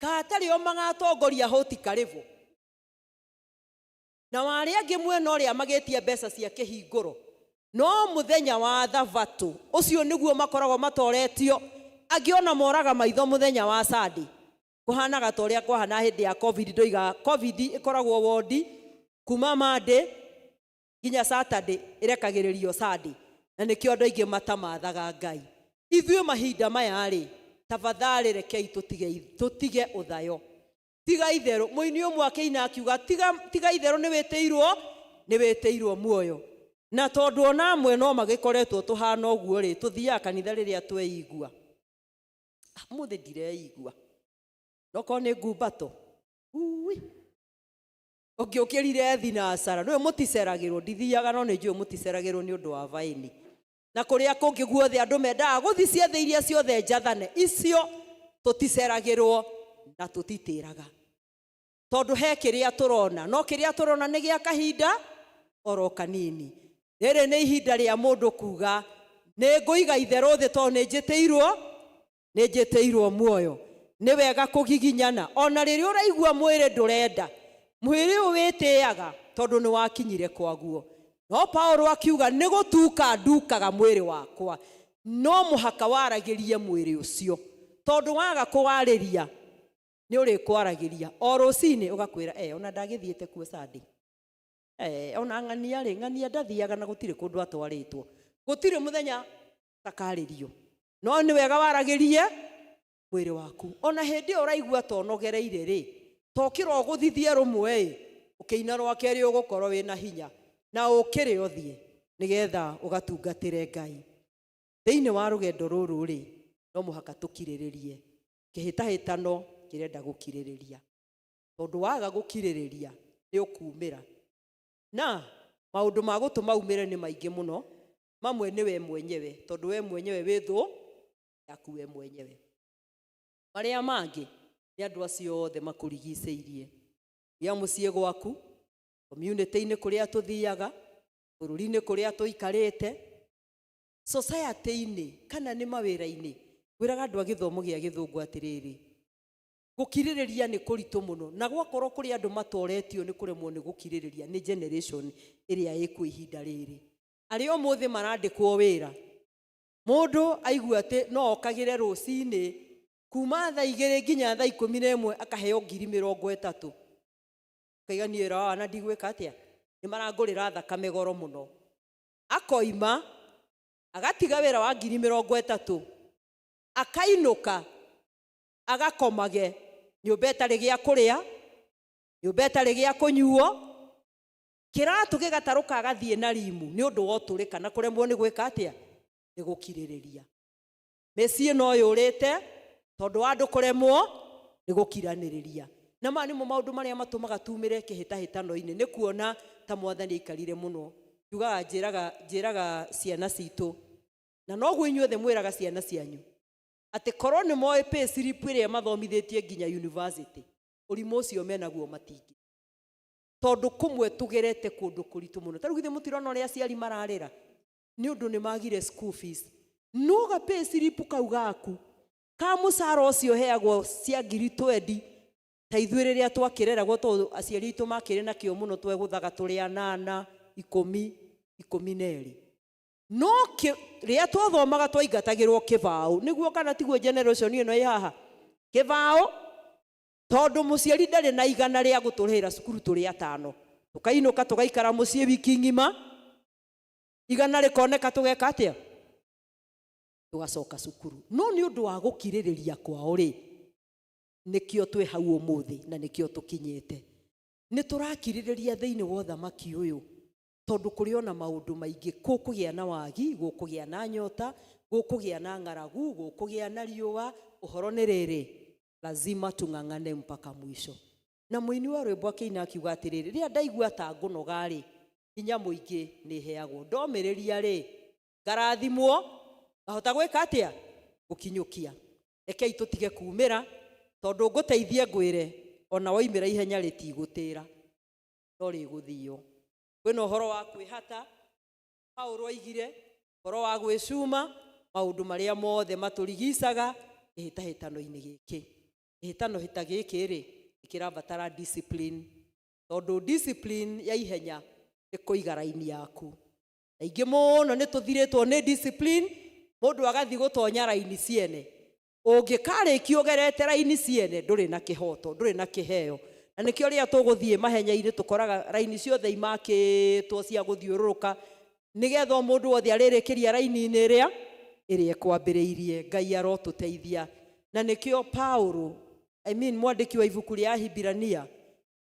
katarĩ o magatongoria hoti karibu na warĩa angĩ mwena ũrĩa magĩtia mbeca cia kĩhingũro, no mũthenya wa thabatũ ũcio nĩguo makoragwo matoretio. Angĩ ona moraga maitho mũthenya wa Sunday, kũhanaga ta ũrĩa kwahana hĩndĩ ya COVID. Ndoiga COVID ĩkoragwo wondi kuma Monday nginya Saturday, ĩrekagĩrĩrio Sunday, na nĩkĩo andũ aingĩ matamathaga Ngai. Ithuĩ mahinda maya rĩ, tafadhali rekei tũtige ũthayo. Tiga itherũ, mũini ũmwe akĩina akiuga tiga itherũ nĩ wĩtĩirwo muoyo. Na tondũ ona amwe no magĩkoretwo tũhana ũguo rĩ, tũthiaga kanitha rĩrĩa tweigua. Mũthĩ ndireigua, nokorwo nĩ ngumbato ui ũngĩũkĩrire thinacara nĩwe mũticeragĩrwo. Ndithiaga, no nĩ njũĩ mũticeragĩrwo nĩ ũndũ wa baĩni na kũrĩa kũngĩ guothe andũ mendaga gũthiĩ ciathĩ iria ciothe njathane icio tũticeragĩrwo na tũtitĩraga, tondũ he kĩrĩa tũrona, no kĩrĩa tũrona nĩ gĩa kahinda oro kanini. Rĩrĩ nĩ ihinda rĩa mũndũ kuga nĩ ngũiga itherũ thĩ, tondũ nĩ njĩtĩirwo muoyo. Nĩ wega kũgiginyana ona rĩrĩa ũraigua mwĩrĩ ndũrenda. Mwĩrĩ ũyũ wĩtĩaga tondũ nĩ wakinyire kwaguo, no Paulo akiuga nĩ gũtuka ndukaga mwĩrĩ wakwa. No mũhaka waragĩrie mwĩrĩ ũcio, tondũ waga kũwarĩria nĩ ũrĩkwaragĩria o rũcinĩ ũgakwĩra, ona ndagĩthiĩte kuo Sunday, ona ng'ania rĩ, ng'ania ndathiaga na gũtirĩ kũndũ atwarĩtwo, gũtirĩ mũthenya takarĩrio. No nĩ wega waragĩrie mwĩrĩ waku ona hĩndĩ ĩyo ũraigua ta ũnogereire rĩ, tokĩra ũgũthithie rũmwe ĩ, ũkĩina rwa kerĩ ũgũkorwo wĩna hinya na ũkĩrĩ ũthiĩ nĩgetha ũgatungatĩre Ngai. Thĩinĩ wa rũgendo rũrũ rĩ, no mũhaka tũkirĩrĩrie. Kĩhĩtahĩtano kĩrenda gũkirĩrĩria, tondũ waga gũkirĩrĩria nĩ ũkumĩra, na maũndũ ma gũtũma umĩre nĩ maingĩ mũno. Mamwe nĩ we mwenyewe, tondũ we mwenyewe wĩ thũ yaku we mwenyewe. Marĩa mangĩ nĩ andũ acio othe makũrigicĩirie, ya mũciĩ gwaku, community-inĩ kũrĩa tũthiaga, bũrũri-inĩ kũrĩa tũikarĩte, society-inĩ, kana nĩ mawĩra-inĩ. Ngwĩraga andũ a gĩthomo gĩa gĩthũngũ atĩrĩrĩ, gũkirĩrĩria nĩ kũritũ mũno, na gwakorwo kũrĩ andũ matoretio nĩ kũremwo nĩ gũkirĩrĩria nĩ generation ĩrĩa ĩkuo ihinda rĩrĩ. Arĩa ũmũthĩ marandĩkwo wĩra, mũndũ aigua atĩ no okagĩre rũcinĩ kuma thaa 2 nginya thaa 11 akaheo 30,000, ũkaiga niĩ wĩra wa wana ndigwĩka atĩa, nĩ marangũrĩra thakame goro mũno. Akoima agatiga wĩra wa 30,000, akainũka agakomage nyũmba ĩtarĩ gĩa kũrĩa, nyũmba ĩtarĩ gĩa kũnyuo, kĩratũ gĩgatarũka, agathiĩ na rimu nĩ ũndũ wa ũtũrĩka na kũremwo nĩ gwĩka atĩa, nĩ gũkirĩrĩria. Mĩciĩ no yũrĩte tondũ wa andũ kũremwo nĩ gũkiranĩrĩria. Na maya nĩmo maũndũ marĩa matũmaga tumĩre kĩhĩtahĩtano-inĩ, nĩ kuona ta Mwathani aikarire mũno. Njugaga, njĩraga ciana citũ, na noguo inyuothe mwĩraga ciana cianyu, atĩ korwo nĩ moĩ pay slip ĩrĩa mathomithĩtie nginya university, ũrimũ ũcio menaguo matingĩ, tondũ kũmwe tũgerete kũndũ kũritũ mũno. Ta rĩu githĩ mũtirona ũrĩa aciari mararĩra nĩ ũndũ nĩ magire school fees? Noga pay slip kau gaku ka mũcara ũcio heagwo cia 20,000, ta ithuĩ rĩrĩa twakĩreragwo, tondũ aciari aitũ makĩrĩ na kĩo mũno, twegũthaga tũrĩ anana, 10, 12, no rĩrĩa twathomaga twaingatagĩrwo kĩbaũ. Nĩguo kana tiguo? Generation ĩno ĩ haha kĩbaũ, tondũ mũciari ndarĩ na 100 rĩa gũtũrĩhĩra cukuru tũrĩ atano, tũkainũka tũgaikara mũciĩ wiki ng'ima, 100 rĩkoneka, tũgeka atĩa? Tũgacoka cukuru. No nĩ ũndũ wa gũkirĩrĩria kwao rĩ, nĩkĩo twĩ hau ũmũthĩ na nĩkĩo tũkinyĩte. Nĩ tũrakirĩrĩria thĩinĩ wa ũthamaki ũyũ, tondũ kũrĩ ona maũndũ maingĩ. Gũkũgĩa na wagi, gũkũgĩa na nyota, gũkũgĩa na ng'aragu, gũkũgĩa na riũa. Ũhoro nĩ rĩrĩ, lazima tung'ang'ane mpaka mwisho. Na mũini wa rwĩmbo akĩina akiuga atĩrĩrĩ, rĩrĩa ndaigua ta ngũnoga rĩ, hinya mũingĩ nĩ heagwo, ndomĩrĩria rĩ, ngarathimwo, ngahota gwĩka atĩa? Gũkinyũkia. Rekei tũtige kumĩra, tondũ ngũteithie ngwĩre. Ona woimĩra ihenya rĩtigũtĩra, no rĩgũthio. Kwĩna ũhoro wa kwĩhata, Paulo oigire, ũhoro wa gwĩcuma, maũndũ marĩa mothe matũrigicaga kĩhĩtahĩtano-inĩ gĩkĩ. Kĩhĩtano ta gĩkĩ rĩ, nĩ kĩrabatara discipline, tondũ discipline ya ihenya nĩ kũiga raini yaku. Aingĩ mũno nĩ tũthirĩtwo nĩ discipline, mũndũ agathiĩ gũtonya raini ciene. Ũngĩkarĩkia ũgerete raini ciene, ndũrĩ na kĩhoto, ndũrĩ na kĩheo. Na nĩkĩo rĩrĩa tũgũthiĩ mahenya-inĩ tũkoraga raini ciothe imakĩtwo cia gũthiũrũrũka, nĩgetha o mũndũ wothe arĩrĩkĩria raini-inĩ ĩrĩa ĩkwambĩrĩirie. Ngai arotũteithia. Na nĩkĩo Paulo, I mean mwandĩki wa ibuku rĩa Ahibirania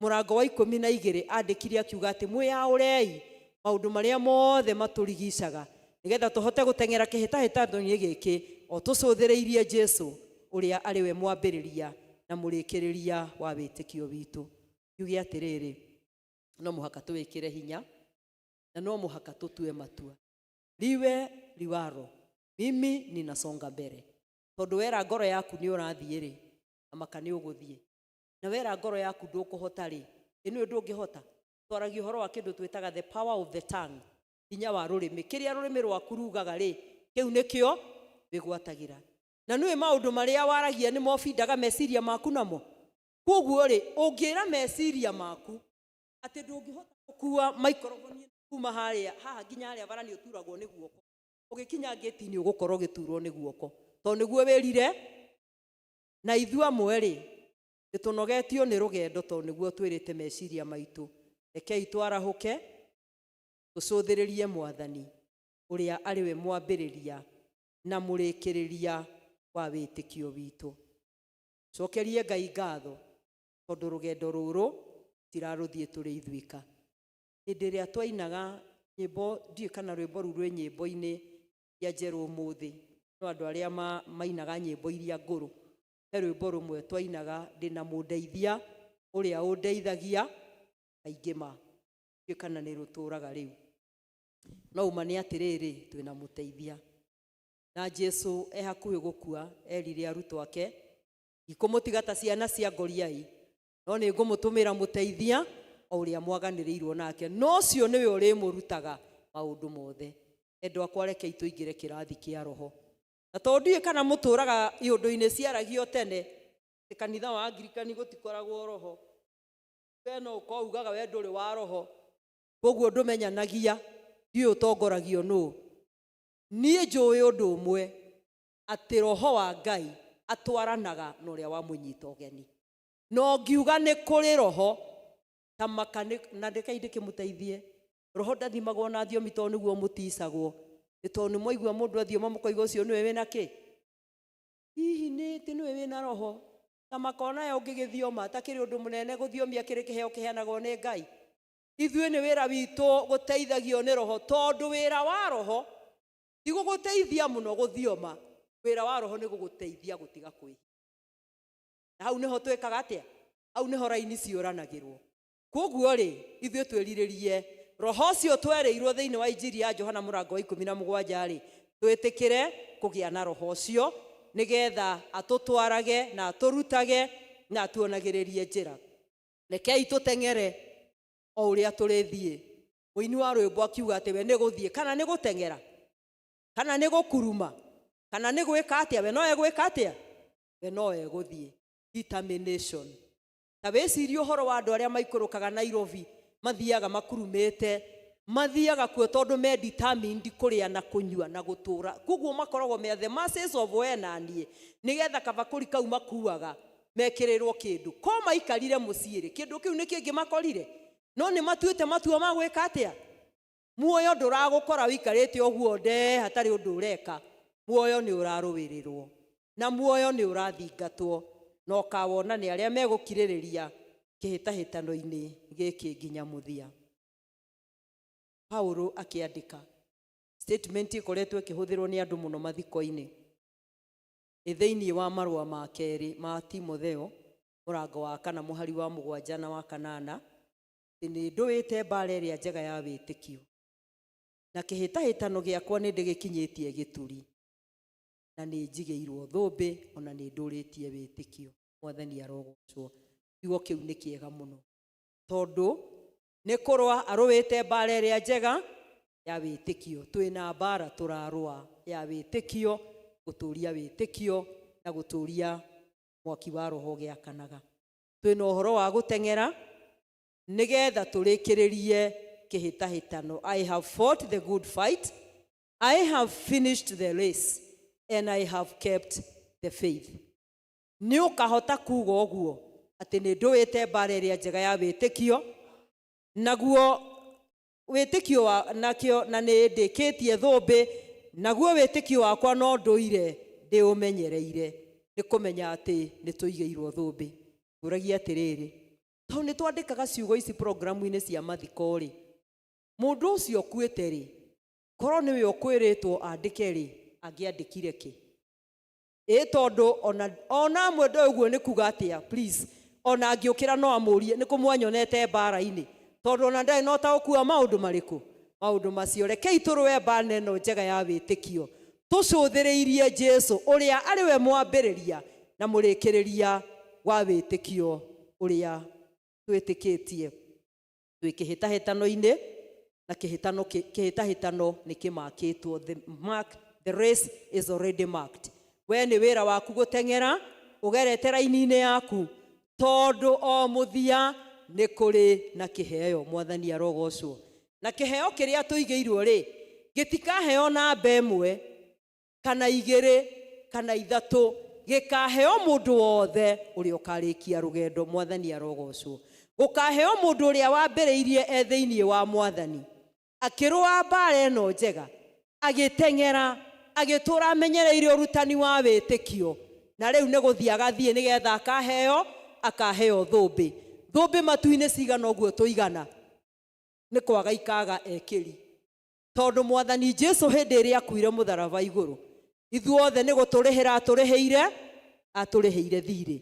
mũrango wa 12 andĩkire akiuga atĩ mwĩyaũrei maũndũ marĩa mothe matũrigicaga, nĩgetha tũhote gũteng'era kĩhĩtahĩtano-inĩ gĩkĩ o tũcũthĩrĩirie Jesu ũrĩa arĩ we mwambĩrĩria na mũrĩkĩrĩria wa wĩtĩkio witũ. Njuge atĩrĩrĩ, no mũhaka tũwĩkĩre hinya na no mũhaka tũtue matua. Liwe liwaro, mimi ninasonga mbere. Tondũ wera ngoro yaku nĩ ũrathiĩ rĩ, na maka nĩ ũgũthiĩ. Na wera ngoro yaku ndũkũhota rĩ, ĩ nĩũĩ ndũngĩhota. Twaragia ũhoro wa kĩndũ twĩtaga the power of the tongue, hinya wa rũrĩmĩ. Kĩrĩa rũrĩmĩ rwaku rugaga rĩ, kĩu nĩkĩo wĩgwatagĩra. Na nĩũĩ maũndũ marĩa waragia nĩmo bindaga meciria maku namo. Koguo rĩ, ũngĩra meciria maku atĩ ndũngĩhota gũkua maikoroboni kuma harĩa haha nginya harĩa bara nĩ ũturagwo nĩ guoko, ũgĩkinya ngĩti-inĩ ũgũkorwo ũgĩturwo nĩ guoko, tondũ nĩguo wĩrire. Na ithuĩ amwe rĩ, nĩ tũnogetio nĩ rũgendo tondũ nĩguo twĩrĩte meciria maitũ. Rekei twarahũke, tũcũthĩrĩrie Mwathani ũrĩa arĩ we mwambĩrĩria na mũrĩkĩrĩria wa wĩtĩkio witũ. Cokerie Ngai ngatho tondũ rũgendo rũrũ tirarũthiĩ tũrĩ ithuika. Hĩndĩ ĩrĩa twainaga nyĩmbo, ndiũĩ kana rwĩmbo rũu rwĩ nyĩmbo-inĩ iria njerũ ũmũthĩ, no andũ arĩa mainaga nyĩmbo iria ngũrũ, he rwĩmbo rũmwe twainaga, ndĩna mũndeithia ũrĩa ũndeithagia kaingĩ ma, ndiũĩ kana nĩ rũtũraga rĩu. No uma nĩ atĩrĩrĩ, twĩna mũteithia. Na Jesu e hakuhĩ gũkua, erire arutwo ake, ndikũmũtiga ta ciana cia ngoriai, no nĩ ngũmũtũmĩra mũteithia o ũrĩa mwaganĩrĩirwo nake, no ũcio nĩwe ũrĩmũrutaga maũndũ mothe. Endwa akwa, rekei tũingĩre kĩrathi kĩa roho. Na tondũ ndiũĩ kana mũtũraga iũndũ-inĩ ciaragio tene, atĩ kanitha wa Angirikani gũtikoragwo roho, we no ũkorwo ugaga we ndũrĩ wa roho, koguo ndũmenyanagia, ndiũĩ ũtongoragio nũũ. Niĩ njũĩ ũndũ ũmwe, atĩ roho wa Ngai atwaranaga na ũrĩa wamũnyita ũgeni. No ngiuga nĩ kũrĩ roho, ta maka na rekei ndĩkĩmũteithie. Roho ndathimagwo na thiomi tondũ nĩguo mũticagwo. Nĩ tondũ nĩ mwaigua mũndũ athioma mũkoiga ũcio nĩwe wĩna kĩ? Hihi nĩ atĩ nĩwe wĩna roho? Ta maka onayo ũngĩgĩthioma, ta kĩrĩ ũndũ mũnene gũthiomia kĩrĩ kĩheo kĩheanagwo nĩ Ngai. Ithuĩ nĩ wĩra witũ gũteithagio nĩ roho, tondũ wĩra wa roho ti gũgũteithia mũno gũthioma, wĩra wa roho nĩ gũgũteithia gũtiga kwĩhia. Na hau nĩho twĩkaga atĩa? Hau nĩho raini ciũranagĩrwo. Koguo rĩ, ithuĩ twĩrirĩrie roho ũcio twerĩirwo thĩinĩ wa Injiri ya Johana mũrango wa 17 rĩ, twĩtĩkĩre kũgĩa na roho ũcio nĩgetha atũtwarage na atũrutage na atuonagĩrĩrie njĩra. Rekei tũteng'ere o ũrĩa tũrĩthiĩ. Mũini wa rwĩmbo akiuga atĩ we nĩ gũthiĩ, kana nĩ gũteng'era, kana nĩ gũkuruma, kana nĩ gwĩka atĩa, we no egwĩka atĩa? We no egũthiĩ. Determination. Ta wĩcirie ũhoro wa andũ arĩa maikũrũkaga Nairobi, mathiaga makurumĩte, mathiaga kuo tondũ me determined kũrĩa na kũnyua na gũtũra. Koguo makoragwo me the masses of we na niĩ, nĩgetha kabakũri kau makuaga mekĩrĩrwo kĩndũ. Ko maikarire mũciĩ rĩ, kĩndũ kĩu nĩ kĩngĩmakorire? No nĩ matuĩte matua ma gwĩka atĩa? Muoyo ndũragũkora ũikarĩte ũguo ndee hatarĩ ũndũ ũreka. Muoyo nĩ ũrarũĩrĩrwo na muoyo nĩ ũrathingatwo, na ũkawona nĩ arĩa megũkirĩrĩria kĩhĩtahĩtano-inĩ gĩkĩ nginya mũthia. Paulo akĩandĩka statement ĩkoretwo ĩkĩhũthĩrwo nĩ andũ mũno mathiko-inĩ, ĩ thĩinĩ wa marũa ma kerĩ ma Timotheo mũrango wa 4 mũhari wa 7 na wa 8, atĩ nĩ ndũĩte mbara ĩrĩa njega ya wĩtĩkio, na kĩhĩtahĩtano gĩakwa nĩ ndĩgĩkinyĩtie gĩturi, na nĩ njigĩirwo thũmbĩ, ona nĩ ndũrĩtie wĩtĩkio. Mwathani arogocwo. Kiugo kĩu nĩ kĩega mũno tondũ nĩ kũrũa arũĩte mbara ĩrĩa njega ya wĩtĩkio. Twĩna mbara tũrarũa ya wĩtĩkio, gũtũria wĩtĩkio na gũtũria mwaki wa roho gĩakanaga. Twĩna ũhoro wa gũteng'era nĩgetha tũrĩkĩrĩrie kĩhĩtahĩtano. I have fought the good fight, I have finished the race, and I have kept the faith. Nĩ ũkahota kuga ũguo atĩ nĩ ndũĩte mbara ĩrĩa njega ya wĩtĩkio, naguo wĩtĩkio wa nakĩo na nĩ ndĩkĩtie thũmbĩ, naguo wĩtĩkio wakwa no ndũire ndĩũmenyereire. Nĩ kũmenya atĩ nĩ tũigĩirwo thũmbĩ. Ngũragia atĩrĩrĩ, tondũ nĩ twandĩkaga ciugo ici programu-inĩ cia mathiko rĩ, mũndũ ũcio ũkuĩte rĩ, korwo nĩwe ũkwĩrĩtwo andĩke rĩ, angĩandĩkire kĩ? Ĩ tondũ ona amwe ndoĩ ũguo nĩ kuga atĩa, please, ona angĩũkĩra no amũrie nĩ kũ mwanyonete mbara-inĩ, tondũ ona ndarĩ na ũtaũku wa maũndũ marĩkũ, maũndũ macio. Rekei tũrũe mbara ĩno njega ya wĩtĩkio, tũcũthĩrĩirie Jesu ũrĩa arĩ we mwambĩrĩria na mũrĩkĩrĩria wa wĩtĩkio ũrĩa twĩtĩkĩtie. Twĩ kĩhĩtahĩtano-inĩ na kĩhĩtahĩtano nĩ kĩmakĩtwo. The mark, the race is already marked. We nĩ wĩra waku gũteng'era ũgerete raini-inĩ yaku, tondũ o mũthia nĩ kũrĩ na kĩheo. Mwathani arogocwo. Na kĩheo kĩrĩa tũigĩirwo rĩ, gĩtikaheo namba ĩmwe kana igĩrĩ kana ithatũ, gĩkaheo mũndũ wothe ũrĩa ũkarĩkia rũgendo. Mwathani arogocwo. Gũkaheo mũndũ ũrĩa wambĩrĩirie e thĩinĩ wa Mwathani, akĩrũa mbara ĩno njega, agĩteng'era, agĩtũra amenyereire ũrutani wa wĩtĩkio, na rĩu nĩ gũthiĩ agathiĩ nĩgetha akaheo thũmbĩ. Thũmbĩ matu-inĩ cigana ũguo tũigana, nĩ kwaga ikaga ekĩri, tondũ Mwathani Jesu hĩndĩ ĩrĩa akuire mũtharaba igũrũ, ithuothe nĩ gũtũrĩhĩra atũrĩhĩire thirĩ.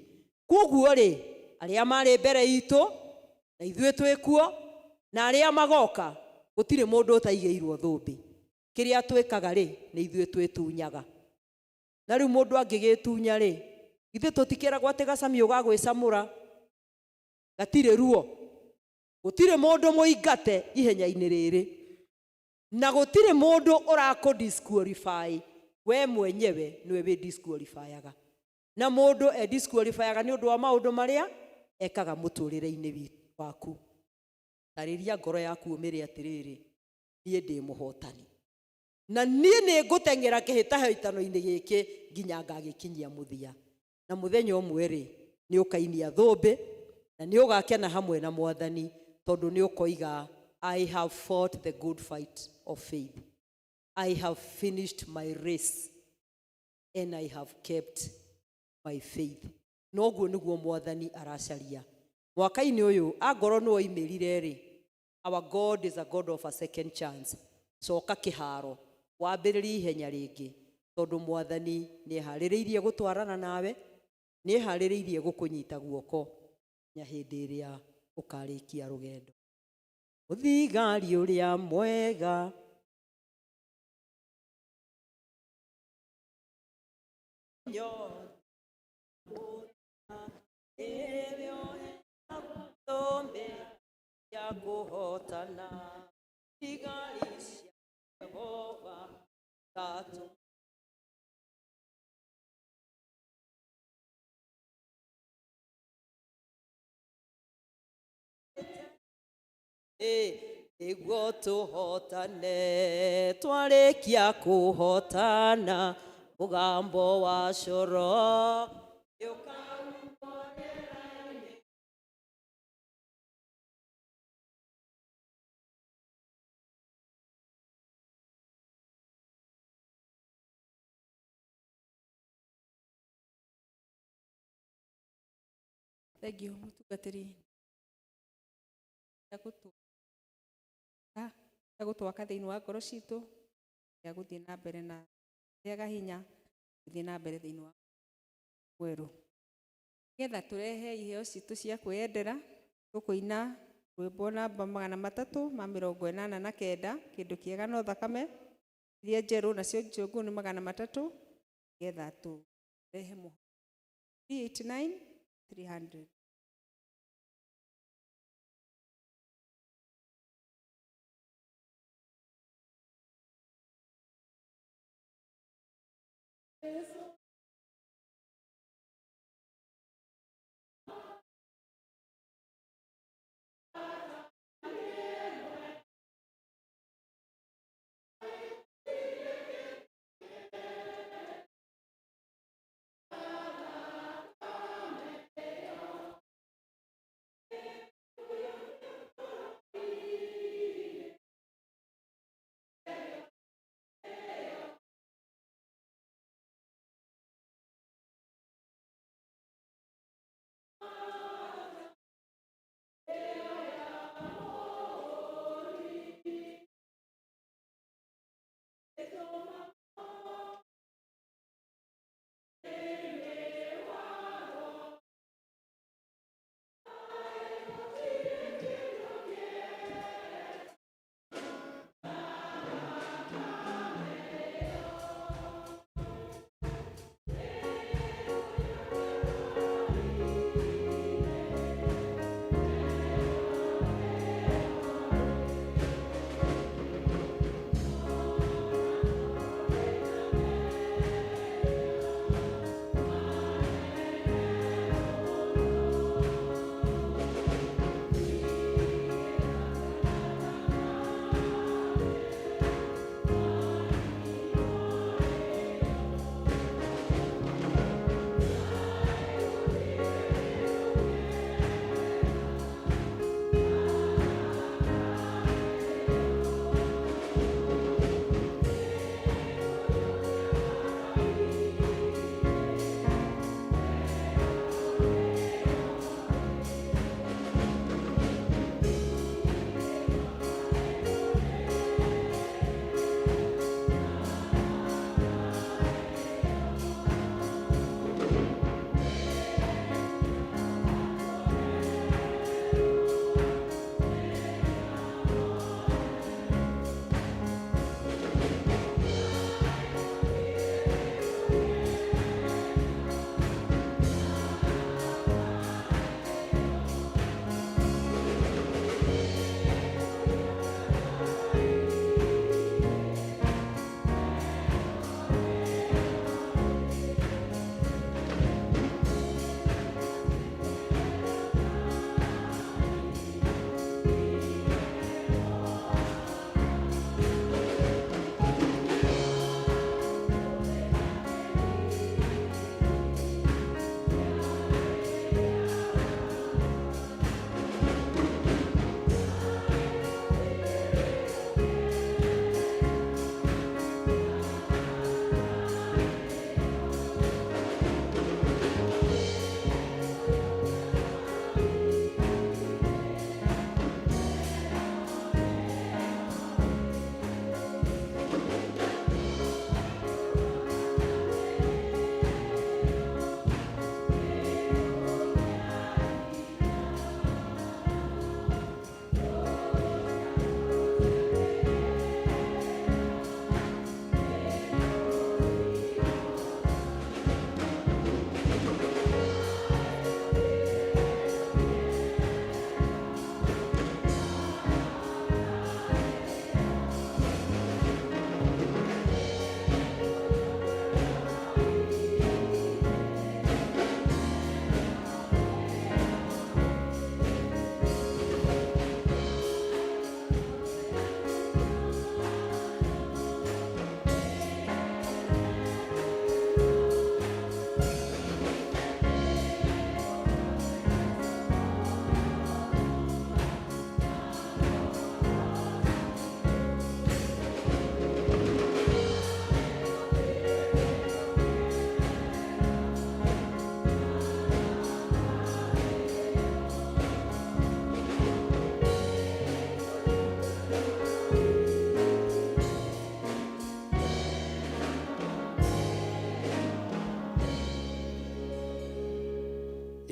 Koguo rĩ, arĩa marĩ mbere itũ na ithuĩ twĩkuo na arĩa magoka, gũtirĩ mũndũ ũtaigĩirwo thũmbĩ. Kĩrĩa twĩkaga rĩ, nĩ ithuĩ twĩtunyaga. Na rĩu mũndũ angĩgĩtunya rĩ, ithuĩ tũtikĩragwo atĩ gacami ũgagwĩcamũra, gatirĩ ruo. Gũtirĩ mũndũ mũingate ihenya-inĩ rĩrĩ, na gũtirĩ mũndũ ũrakũ disqualify. We mwenyewe nĩwe wĩ disqualifyaga, na mũndũ e disqualifyaga nĩ ũndũ wa maũndũ marĩa ekaga mũtũrĩre-inĩ waku. Tarĩria ngoro yaku ũmĩre atĩrĩrĩ, niĩ ndĩ mũhotani, na niĩ nĩ ngũteng'era kĩhĩtahĩtano-inĩ gĩkĩ nginya ngagĩkinyia mũthia. Na mũthenya ũmwe rĩ, nĩ ũkainia thũmbĩ na nĩ ũgakena hamwe na Mwathani, tondũ nĩ ũkoiga, I have fought the good fight of faith, I have finished my race, and I have kept my faith. Noguo nĩguo Mwathani aracaria mwaka-inĩ ũyũ. Angorwo nĩ woimĩrire rĩ, our God is a God of a second chance. Coka kĩharo, wambĩrĩrie ihenya rĩngĩ, tondũ Mwathani nĩ eharĩrĩirie gũtwarana nawe, nĩ eharĩrĩirie gũkũnyita guoko nginya hĩndĩ ĩrĩa ũkarĩkia rũgendo. Mũthigari ũrĩa mwega ya kũhotana, thigari cia Jehova tatu. Nĩguo tũhotane, twarĩkia kũhotana, mũgambo wa coro nĩũkahuhwo rĩera-inĩ. Thank you mũtungatĩri ya gũtwaka thĩinĩ wa ngoro citũ, ya gũthiĩ na mbere na rĩaga hinya gũthiĩ na mbere thĩinĩ wa mwerũ, nĩgetha tũrehe iheo citũ cia kwĩyendera. Tũkũina rwĩmbo namba 389, kĩndũ kĩega no thakame iria njerũ, nacio njũngũ nĩ 300, nĩgetha tũrehe 389 300.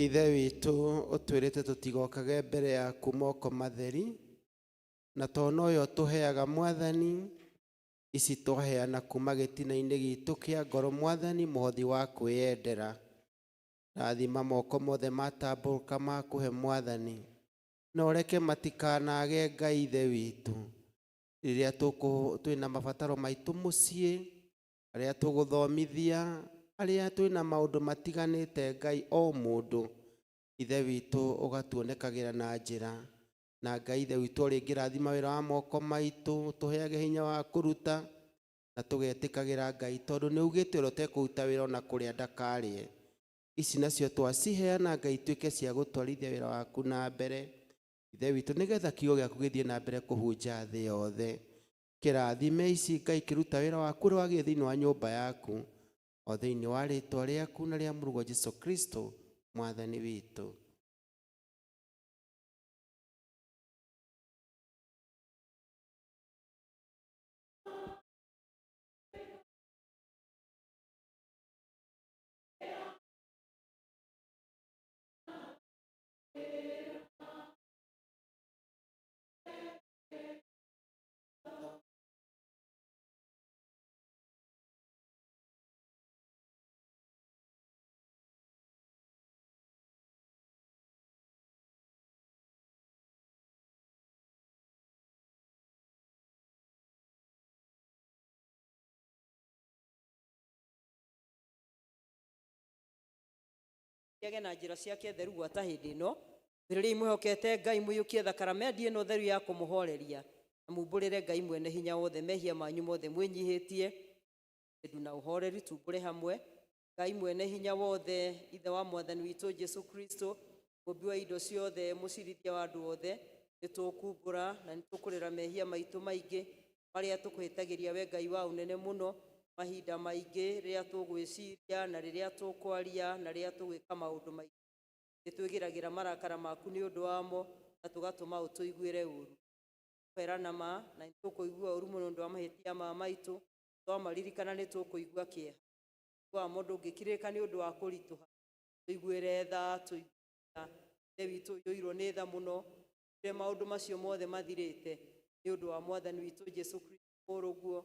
Ithe witũ ũtwĩrĩte tũtigokage mbere yaku moko matheri, na to noyo tũheaga Mwathani, ici twaheana kuma gĩtina-inĩ gitũ kĩa ngoro Mwathani, mũhothi wa kwĩyendera. Rathima moko mothe matambũrũka makũhe Mwathani, na ũreke matikanage Ngai Ithe witũ rĩrĩa twĩna mabataro maitũ mũciĩ, Arĩa tũgũthomithia, arĩa twĩna maũndũ matiganĩte Ngai o mũndũ, Ithe witũ ũgatuonekagĩra na njĩra. Na Ngai Ithe witũ o rĩngĩ rathima wĩra wa moko maitũ, tũheage hinya wa kũruta na tũgetĩkagĩra Ngai tondũ nĩ ugĩte ũrĩa ũtekũruta wĩra ona kũrĩa ndakarĩe. Ici nacio twaciheana Ngai ituĩke cia gũtwarithia wĩra waku na mbere. Ithe witũ nĩgetha kiugo gĩaku gĩthiĩ na mbere kũhunja thĩ yothe. Kĩrathime ici Ngai kĩruta wĩra waku ũrĩa wagĩrĩire thĩinĩ wa nyũmba yaku, o thĩinĩ wa rĩtwa rĩaku na rĩa mũrũguo Jesu Kristo mwathani witũ. Age na njĩra ciake theru gwata hĩndĩ ĩno mbĩrĩrĩi mwĩhokete Ngai mũiyũkie thakaramendi ĩno theru ya kũmũhoreria na mumbũrĩre Ngai mwene hinya wothe mehia manyu mothe mwĩnyihĩtie ndu na ũhoreri tumbũre hamwe. Ngai mwene hinya wothe, Ithe wa mwathani witũ Jesu Kristo, mũmbi wa indo ciothe, mũcirithia wa andũ othe, nĩ tũkumbũra na nĩ tũkũrĩra mehia maitũ maingĩ marĩa tũkũhĩtagĩria we Ngai wa ũnene mũno mahinda maingĩ rĩrĩa tũgwĩciria na rĩrĩa tũkwaria na rĩrĩa tũgwĩka maũndũ maingĩ. Nĩ twĩgĩragĩra marakara maku nĩ ũndũ wamo na tũgatũma ũtũiguĩre ũru. Kwĩrana ma na nĩ tũkũigua ũru mũno ũndũ wa mahĩtia ma maitũ, twamaririkana nĩ tũkũigua kĩeha. Wamo ndũngĩkirĩka nĩ ũndũ wa kũritũha. Tũiguĩre tha, tũiguĩre tha. Ithe witũ ũiyũirwo nĩ tha mũno, rĩrĩa maũndũ macio mothe mathirĩte nĩ ũndũ wa mwathani witũ Jesu Kristo mũrũguo,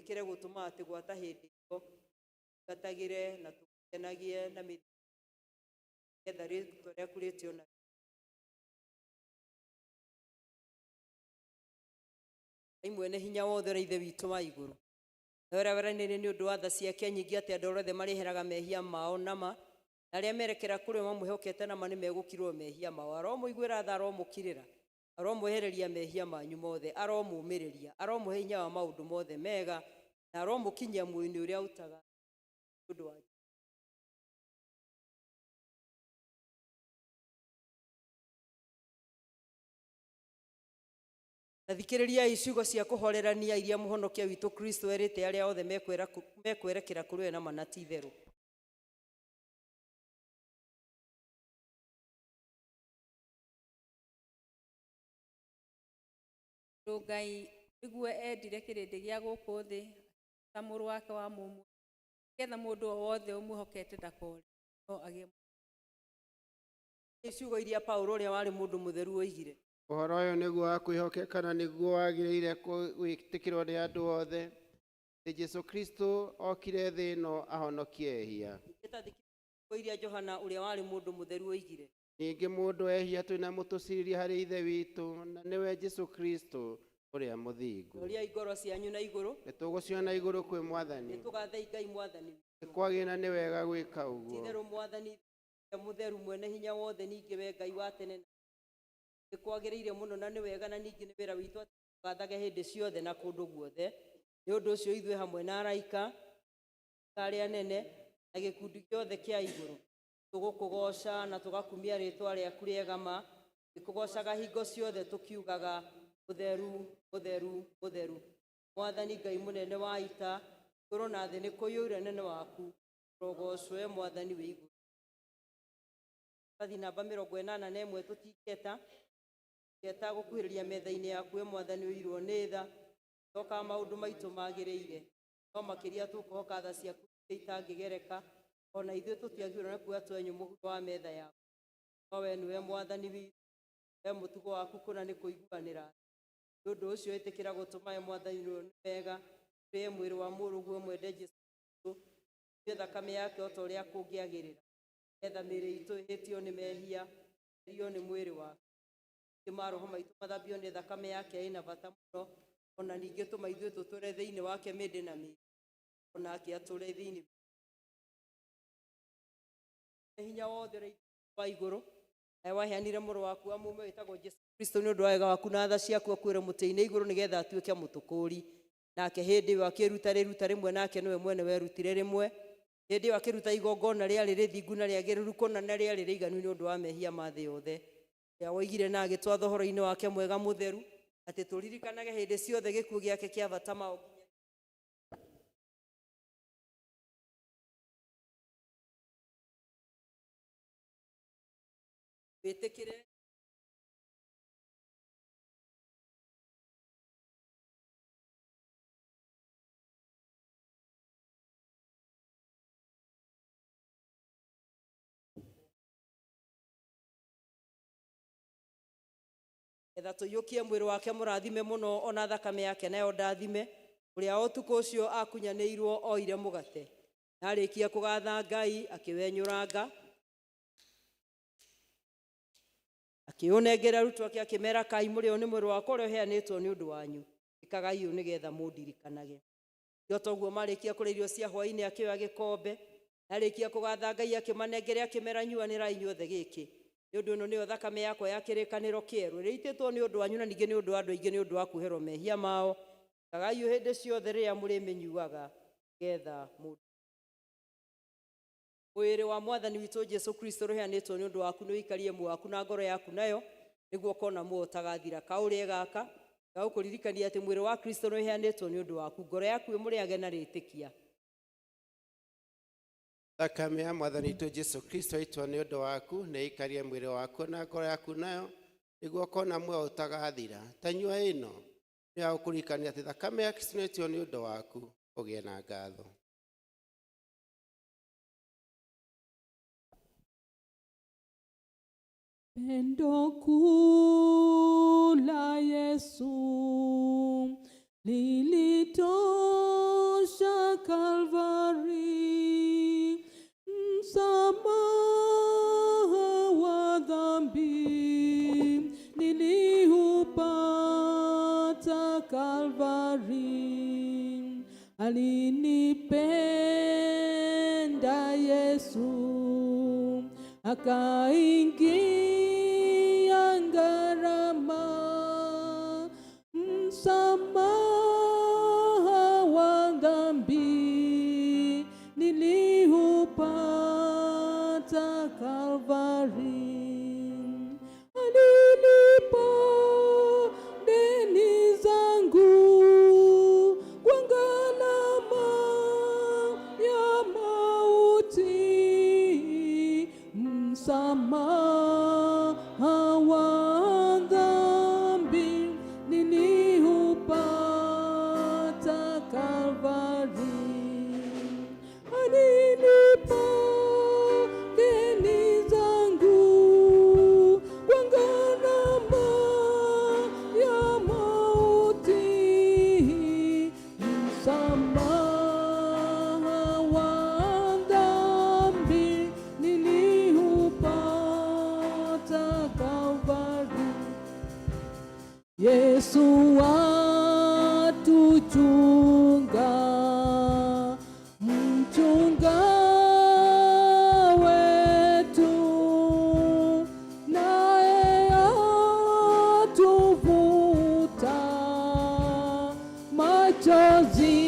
ĩkĩre gũtũma atĩ gwata hĩndĩ ĩyo tũtungatagĩre na tũkenagie na mĩthiĩre nĩgetha rĩĩtwa rĩaku rĩtĩo na Ngai mwene hinya wothe ũrĩa Ithe witũ wa igũrũ. Na ũrĩa weranĩire nĩ ũndũ wa tha ciake nyingĩ atĩ andũ othe marĩheraga mehia mao nama na arĩa merekera kũrĩ we mamwĩhokete nama nĩ megũkirwo mehia mao. Aromũiguĩra tha, aromũkirĩra, aromwehereria mehia manyu mothe, aromũmĩrĩria, aromũhe hinya wa maũndũ mothe mega, na aromũkinyia muoyo-inĩ ũrĩa ũtaga nĩ ũndũ wa Na thikĩrĩriai ciugo cia kũhorerania iria mũhonokia witũ Kristo erĩte arĩa othe mekwerekera kũrĩ we na ma na ti itherũ. Tondũ Ngai nĩguo endire kĩrĩndĩ gĩa gũkũ thĩ ta mũrũ wake wa mũmwe, nĩgetha mũndũ o wothe ũmwĩhokete ndakore no agĩe Ciugo iria Paulo ũrĩa warĩ mũndũ mũtheru oigire. Ũhoro ũyũ nĩguo wa kwĩhokeka na nĩguo wagĩrĩire gwĩtĩkĩrwo nĩ andũ othe, atĩ Jesu Kristo okire thĩ ĩno ahonokie ehia. Ningĩ ta thikĩrĩria ciugo iria Johana ũrĩa warĩ mũndũ mũtheru oigire. Ningĩ mũndũ ehia twĩna mũtũcirithia harĩ Ithe witũ, na nĩwe Jesu Kristo ũrĩa mũthingu. Roriai ngoro cianyu na igũrũ. Nĩ tũgũciona igũrũ kwĩ Mwathani. Nĩ tũgathei Ngai Mwathani witũ. Nĩ kwagĩrĩire na nĩ wega gwĩka ũguo. Ti-itherũ Mwathani mũtheru mwene hinya wothe, ningĩ we Ngai wa tene na nĩ kwagĩrĩire mũno na nĩ wega, na ningĩ nĩ wĩra witũ atĩ tũgathage hĩndĩ ciothe na kũndũ guothe. Nĩ ũndũ ũcio ithuĩ hamwe na araika arĩa anene na gĩkundi gĩothe kĩa igũrũ tũgũkũgooca na tũgakumia rĩĩtwa rĩaku rĩega ma, tũkũgoocaga hingo ciothe tũkiugaga mũtheru, mũtheru, mũtheru. Mwathani Ngai mũnene wa ita, igũrũ na thĩ nĩ kũiyũire ũnene waku, rũgoocwo Mwathani wĩ igũrũ. Bathi namba 81 tũtingĩeta, ngeta gũkuhĩrĩria metha-inĩ yaku we Mwathani ũiyũirwo nĩ tha, tokaga maũndũ maitũ magĩrĩire, no makĩria tũkũhoka tha ciaku itangĩgereka, ona ithuĩ tũtiagĩrĩirwo nĩ kuoya twenyũ mũhuro wa metha yaku. No we nĩwe Mwathani witũ, we mũtugo waku kũna nĩ kũiguanĩra. Nĩ ũndũ ũcio ĩtĩkĩra gũtũma we Mwathani nĩ wega, tũrĩe mwĩrĩ wa mũrũguo mwende Jesũ Kristo, tũnyue thakame yake o ta ũrĩa kũngĩagĩrĩra, nĩgetha mĩĩrĩ itũ ĩhĩtio nĩ mehia, ĩtherio nĩ mwĩrĩ wake. Ningĩ maroho maitũ mathambio nĩ thakame yake ĩna bata mũno, ona ningĩ tũma ithuĩ tũtũre thĩinĩ wake mĩndĩ na mĩndĩ. Onake atũre thĩinĩ hinya wothe ũrĩa wa igũrũ nawe waheanire mũrũ waku wa mũmwe wĩtagwo Jesũ Kristo nĩ ũndũ wa wega waku na tha ciaku akuĩre mũtĩ-inĩ igũrũ nĩgetha atuĩke mũtũkũũri. Nake hĩndĩ ĩyo akĩruta rĩruta rĩmwe, nake nĩwe mwene werutire rĩmwe. Hĩndĩ ĩyo akĩruta igongona rĩarĩ rĩthingu na rĩagĩrĩru kũna na rĩarĩ rĩiganu nĩ ũndũ wa mehia ma thĩ yothe. Ũrĩa woigire na agĩtwatha ũhoro-inĩ wake mwega mũtheru atĩ tũririkanage hĩndĩ ciothe gĩkuũ gĩake kĩa bata ma wĩtĩkĩre getha tũiyũkie mwĩrĩ wake mũrathime mũno ona thakame yake nayo ndathime, ũrĩa ũtukũ ũcio akunyanĩirwo oire mũgate na arĩkia kũgatha Ngai akĩwenyũranga akĩũnengera arutwo ake akĩmera, kai mũrĩo nĩ mwĩrĩ wakwa ũrĩa ũheanĩtwo nĩ ũndũ wanyu, ĩkagai ũũ nĩgetha mũndirikanage. Yo toguo marĩkia kũrĩa irio cia hwaĩ-inĩ akĩoya gĩkombe na arĩkia kũgatha Ngai akĩmanengere akĩmera, nyuanĩrai inyuothe gĩkĩ, nĩ ũndũ ĩno nĩyo thakame yakwa ya kĩrĩkanĩro kĩerũ ĩrĩa ĩitĩtwo nĩ ũndũ wanyu na ningĩ nĩ ũndũ wa andũ aingĩ nĩ ũndũ wa kuoherwo mehia mao. Ĩkagai ũũ hĩndĩ ciothe rĩrĩa mũrĩmĩnyuaga nĩgetha mũndũ mwĩrĩ wa mwathani witũ Jesu Kristo ũrĩa ũheanĩtwo nĩ ũndũ waku nĩ ũikarie muoyo waku na ngoro yaku nayo nĩguo ũkona muoyo ũtagathira. Kaũrĩe gaka gagũkũririkania atĩ mwĩrĩ wa Kristo nĩ ũheanĩtwo nĩ ũndũ waku, ngoro yaku ĩmũrĩage na rĩtĩkia. Thakame ya mwathani witũ Jesu Kristo ĩitwo nĩ ũndũ waku nĩ ĩikarie mwĩrĩ waku na ngoro yaku nayo nĩguo ũkona muoyo ũtagathira. Tanyua ĩno nĩ ya gũkũririkania atĩ thakame ya Kristo nĩ ĩitwo nĩ ũndũ waku ũgĩe na ngatho. Pendo kuu la Yesu lilitosha Kalvari, msamaha wa dhambi niliupata Kalvari. Alinipenda Yesu akaingia gharama, msamaha wa dhambi niliupata Kalvari. Alilipa deni zangu kwa gharama ya mauti, msamaha wa dhambi niliupata Kalvari. Alilipa deni zangu kwa gharama ya mauti, msamaha wa dhambi niliupata Kalvari. Yesu atuchunga, mchunga wetu, naye atufuta machozi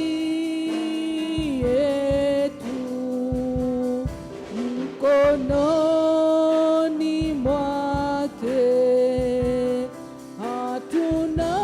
yetu mkononi mwake hatuna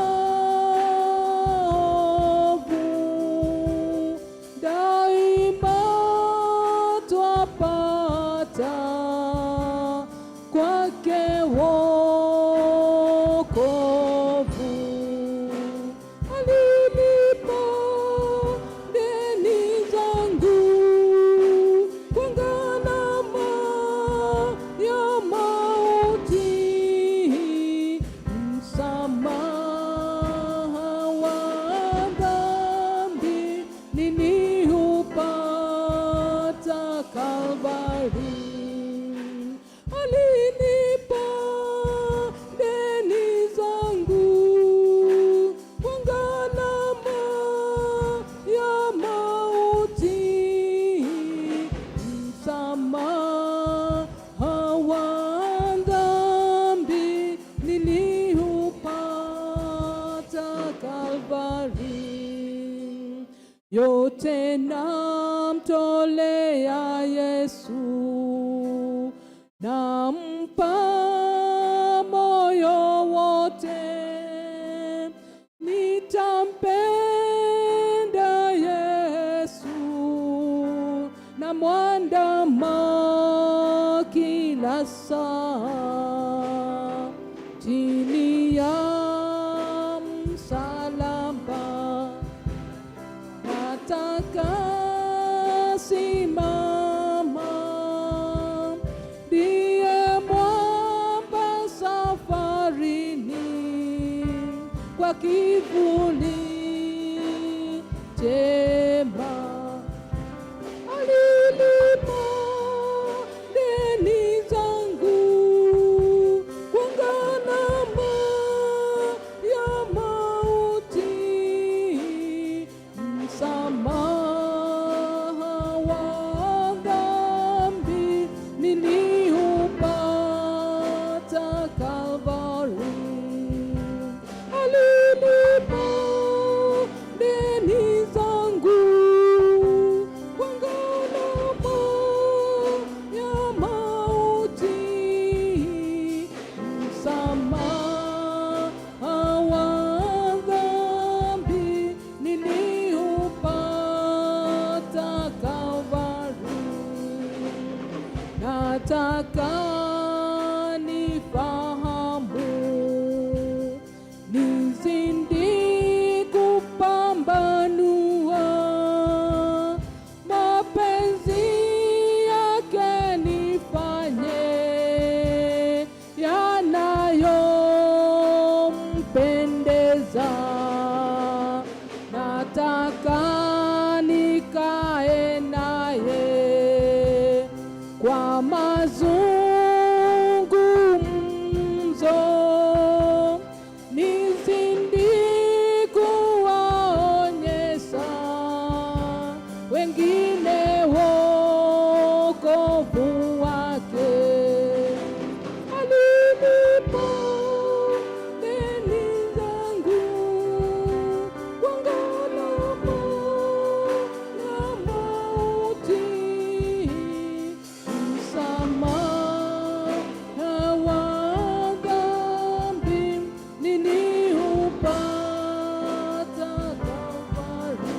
Kalvari. Yote namtolea Yesu, nampa moyo wote, nitampenda Yesu na mwandama kila saa chini ya msalaba nataka simama, ndiye mwamba safarini, kwa kivuli chema alilipa deni zangu kwa gharama ya mauti, msamaha wa dhambi niliupata Kalvari. Alilipa deni zangu kwa gharama ya mauti, msamaha wa dhambi niliupata Kalvari. Nataka nifahamu, nizidi kupambanua mapenzi yake, nifanye yanayompendeza. Nataka nikae naye kwa mazungumzo, nizidi kuwaonyesha wengine wokovu wake. Alilipa deni zangu kwa gharama ya mauti, msamaha wa dhambi niliupata Kalvari.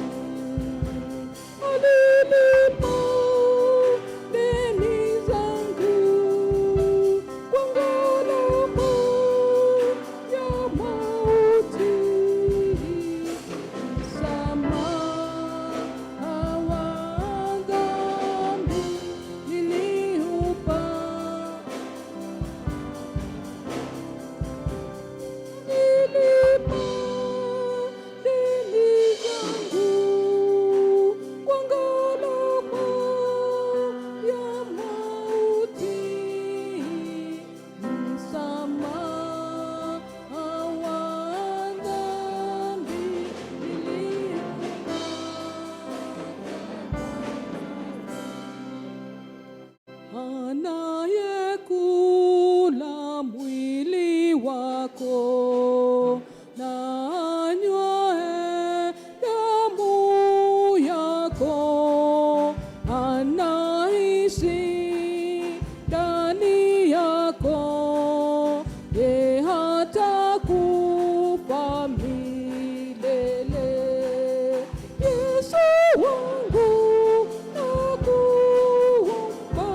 Alilipa deni zangu kwa gharama ya mauti, msamaha wa dhambi niliupata. Nilipa deni zangu kwa gharama ya mauti, msamaha wa dhambi niliupata. Anayekula mwili wako na anywae damu yako anaishi ndani yako, ye hatakufa milele. Yesu wangu nakuomba,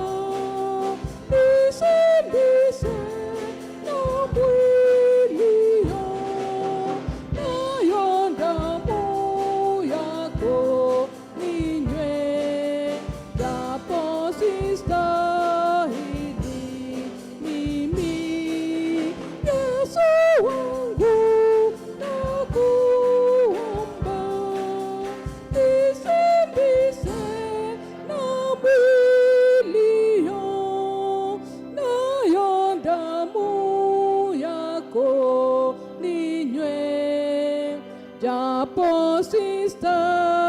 nisindishe na mwilio, nayo damu yako ninywe, japo sistahili mimi. Yesu wangu nakuomba, nisindishe na mwilio, nayo damu yako ninywe, japo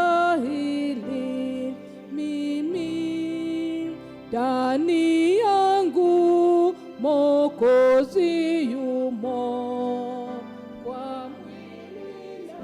sistahili mimi. Ndani yangu Mwokozi yumo, kwa mwili na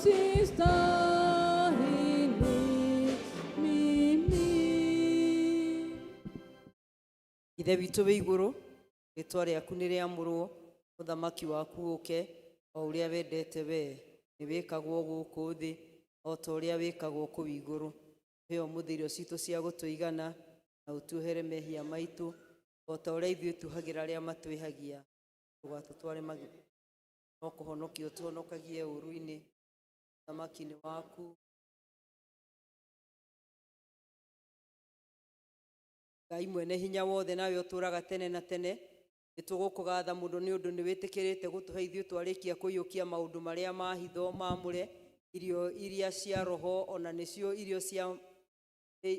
Sistahili mimi. Ithe witũ wĩ igũrũ, rĩtwa rĩaku nĩ rĩamũrwo, ũthamaki waku ũke, o ũrĩa wendete wee, nĩ wĩkagwo gũkũ thĩ o ta ũrĩa wĩkagwo kũu igũrũ. Tũhe ũmũthĩ irio citũ cia gũtũigana, na ũtuohere mehia maitũ o ta ũrĩa ithuĩ tuohagĩra arĩa matwĩhagia. Ndũgatũtware magerio, no kũhonokia ũtũhonokagie ũũru-inĩ. Ũthamaki nĩ waku. Ngai mwene hinya wothe nawe ũtũũraga tene na tene, nĩ tũgũkũgatha mũno nĩ ũndũ nĩ wĩtĩkĩrĩte gũtũhe ithuĩ twarĩkia kũiyũkia maũndũ marĩa ma hitho mamũre, irio iria cia roho ona nĩcio irio cia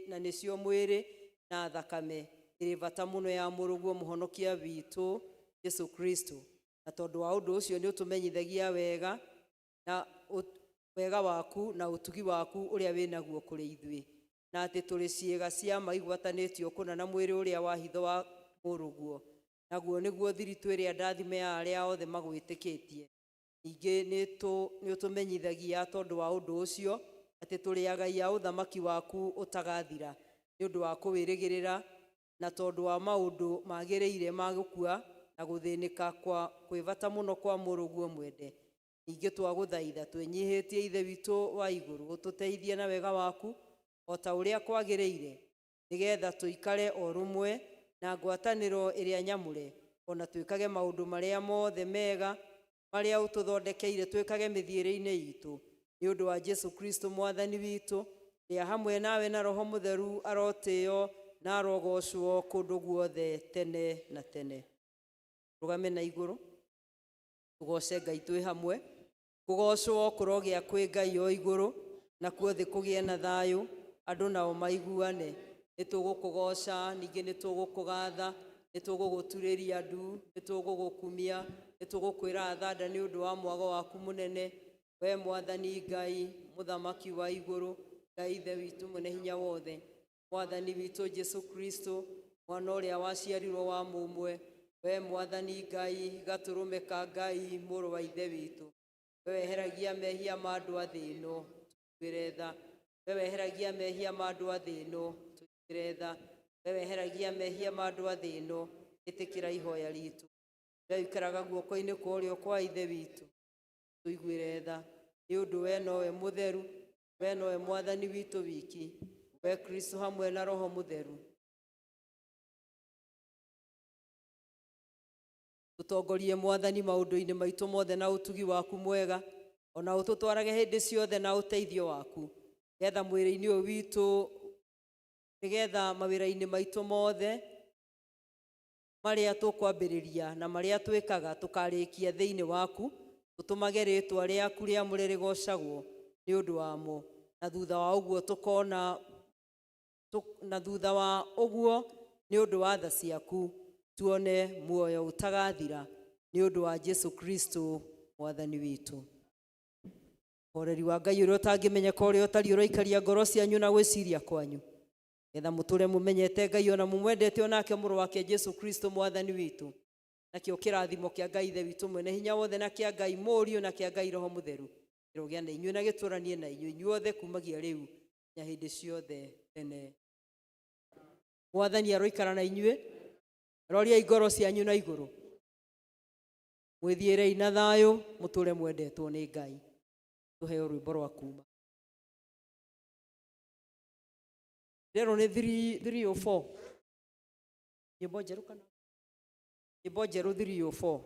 na nĩcio mwĩrĩ na thakame ĩrĩ bata mũno ya mũrũguo mũhonokia witũ Jesu Kristo. Na tondũ wa ũndũ ũcio nĩ ũtũmenyithagia wega na wega waku na ũtugi waku ũrĩa wĩ naguo kũrĩ ithuĩ, na atĩ tũrĩ ciĩga cia ma igwatanĩtio kũna na mwĩrĩ ũrĩa wa hitho wa mũrũguo, naguo nĩguo thiritũ ĩrĩa ndathime ya arĩa othe magwĩtĩkĩtie. Ningĩ nĩ ũtũmenyithagia tondũ wa ũndũ ũcio atĩ tũrĩ agai a ũthamaki waku ũtagathira, nĩ ũndũ wa kũwĩrĩgĩrĩra na tondũ wa maũndũ magĩrĩire ma gũkua na gũthĩnĩka kwa kwĩ bata mũno kwa mũrũguo mwende. Ningĩ twagũthaitha twĩnyihĩtie Ithe witũ wa igũrũ, ũtũteithie na wega waku o ta ũrĩa kwagĩrĩire, nĩgetha tũikare o rũmwe na ngwatanĩro ĩrĩa nyamũre, ona twĩkage maũndũ marĩa mothe mega marĩa ũtũthondekeire twĩkage mĩthiĩre-inĩ itũ, nĩ ũndũ wa Jesu Kristo mwathani witũ, ũrĩa hamwe nawe na Roho Mũtheru arotĩo na arogocwo kũndũ guothe tene na tene. Rũgame na igũrũ tũgoce Ngai twĩ hamwe. Kũgocwo kũrogĩa kwĩ Ngai o igũrũ, nakuo thĩ kũgĩe na thayũ, andũ nao maiguane. Nĩ tũgũkũgoca, ningĩ nĩ tũgũkũgatha, nĩ tũgũgũturĩria ndu, nĩ tũgũgũkumia, nĩ tũgũkwĩra thanda nĩ ũndũ wa mwago waku mũnene. We mwathani Ngai, mũthamaki wa igũrũ, Ngai Ithe witũ mwene hinya wothe, mwathani witũ Jesu Kristo, mwana ũrĩa waciarirwo wa mũmwe, we mwathani Ngai, gatũrũme ka Ngai, mũrũ wa Ithe witũ, we weheragia mehia ma andũ a thĩ ĩno, tũiguĩre tha. We weheragia mehia ma andũ a thĩ ĩno, tũiguĩre tha. We weheragia mehia ma andũ a thĩ ĩno, ĩtĩkĩra ihoya ritũ. We ũikaraga guoko-inĩ kwa ũrĩo kwa Ithe witũ, tũiguĩre tha. Nĩ ũndũ we nowe mũtheru, we nowe mwathani witũ wiki, we Kristo hamwe na Roho Mũtheru. Tũtongorie mwathani maũndũ-inĩ maitũ mothe na ũtugi waku mwega, ona ũtũtwarage hĩndĩ ciothe na ũteithio waku, nĩgetha mwĩrĩ-inĩ ũyũ witũ, nĩgetha mawĩra-inĩ maitũ mothe marĩa tũkwambĩrĩria na marĩa twĩkaga tũkarĩkia thĩinĩ waku, tũtũmage rĩtwa rĩaku rĩamũre rĩgocagwo nĩ ũndũ wamo, na thutha wa ũguo tũkona na thutha wa ũguo nĩ ũndũ wa tha ciaku tuone muoyo ũtagathira, nĩ ũndũ wa Jesu Kristo mwathani witũ. Horeri wa Ngai ũrĩa ũtangĩmenyeka ũrĩa ũtariĩ ũroikaria ngoro cianyu na gwĩciria kwanyu, getha mũtũre mũmenyete Ngai ona mũmwendete onake mũrũ wake Jesu Kristo mwathani witũ. Nakĩo kĩrathimo kĩa Ngai Ithe witũ mwene hinya wothe, na kĩa Ngai Mũriũ, na kĩa Ngai Roho Mũtheru kĩrogĩa na inyuĩ na gĩtũranie na inyuĩ inyuothe kumagia rĩu nginya hĩndĩ ciothe tene. Mwathani aroikara na inyuĩ, roriai ngoro cianyu na igũrũ, mwĩthiĩrei na thayũ, mũtũre mwendetwo nĩ Ngai. Tũheo rwĩmbo rwa kuma rero nĩ 304 nyĩmbo njerũ kana nyĩmbo njerũ 304.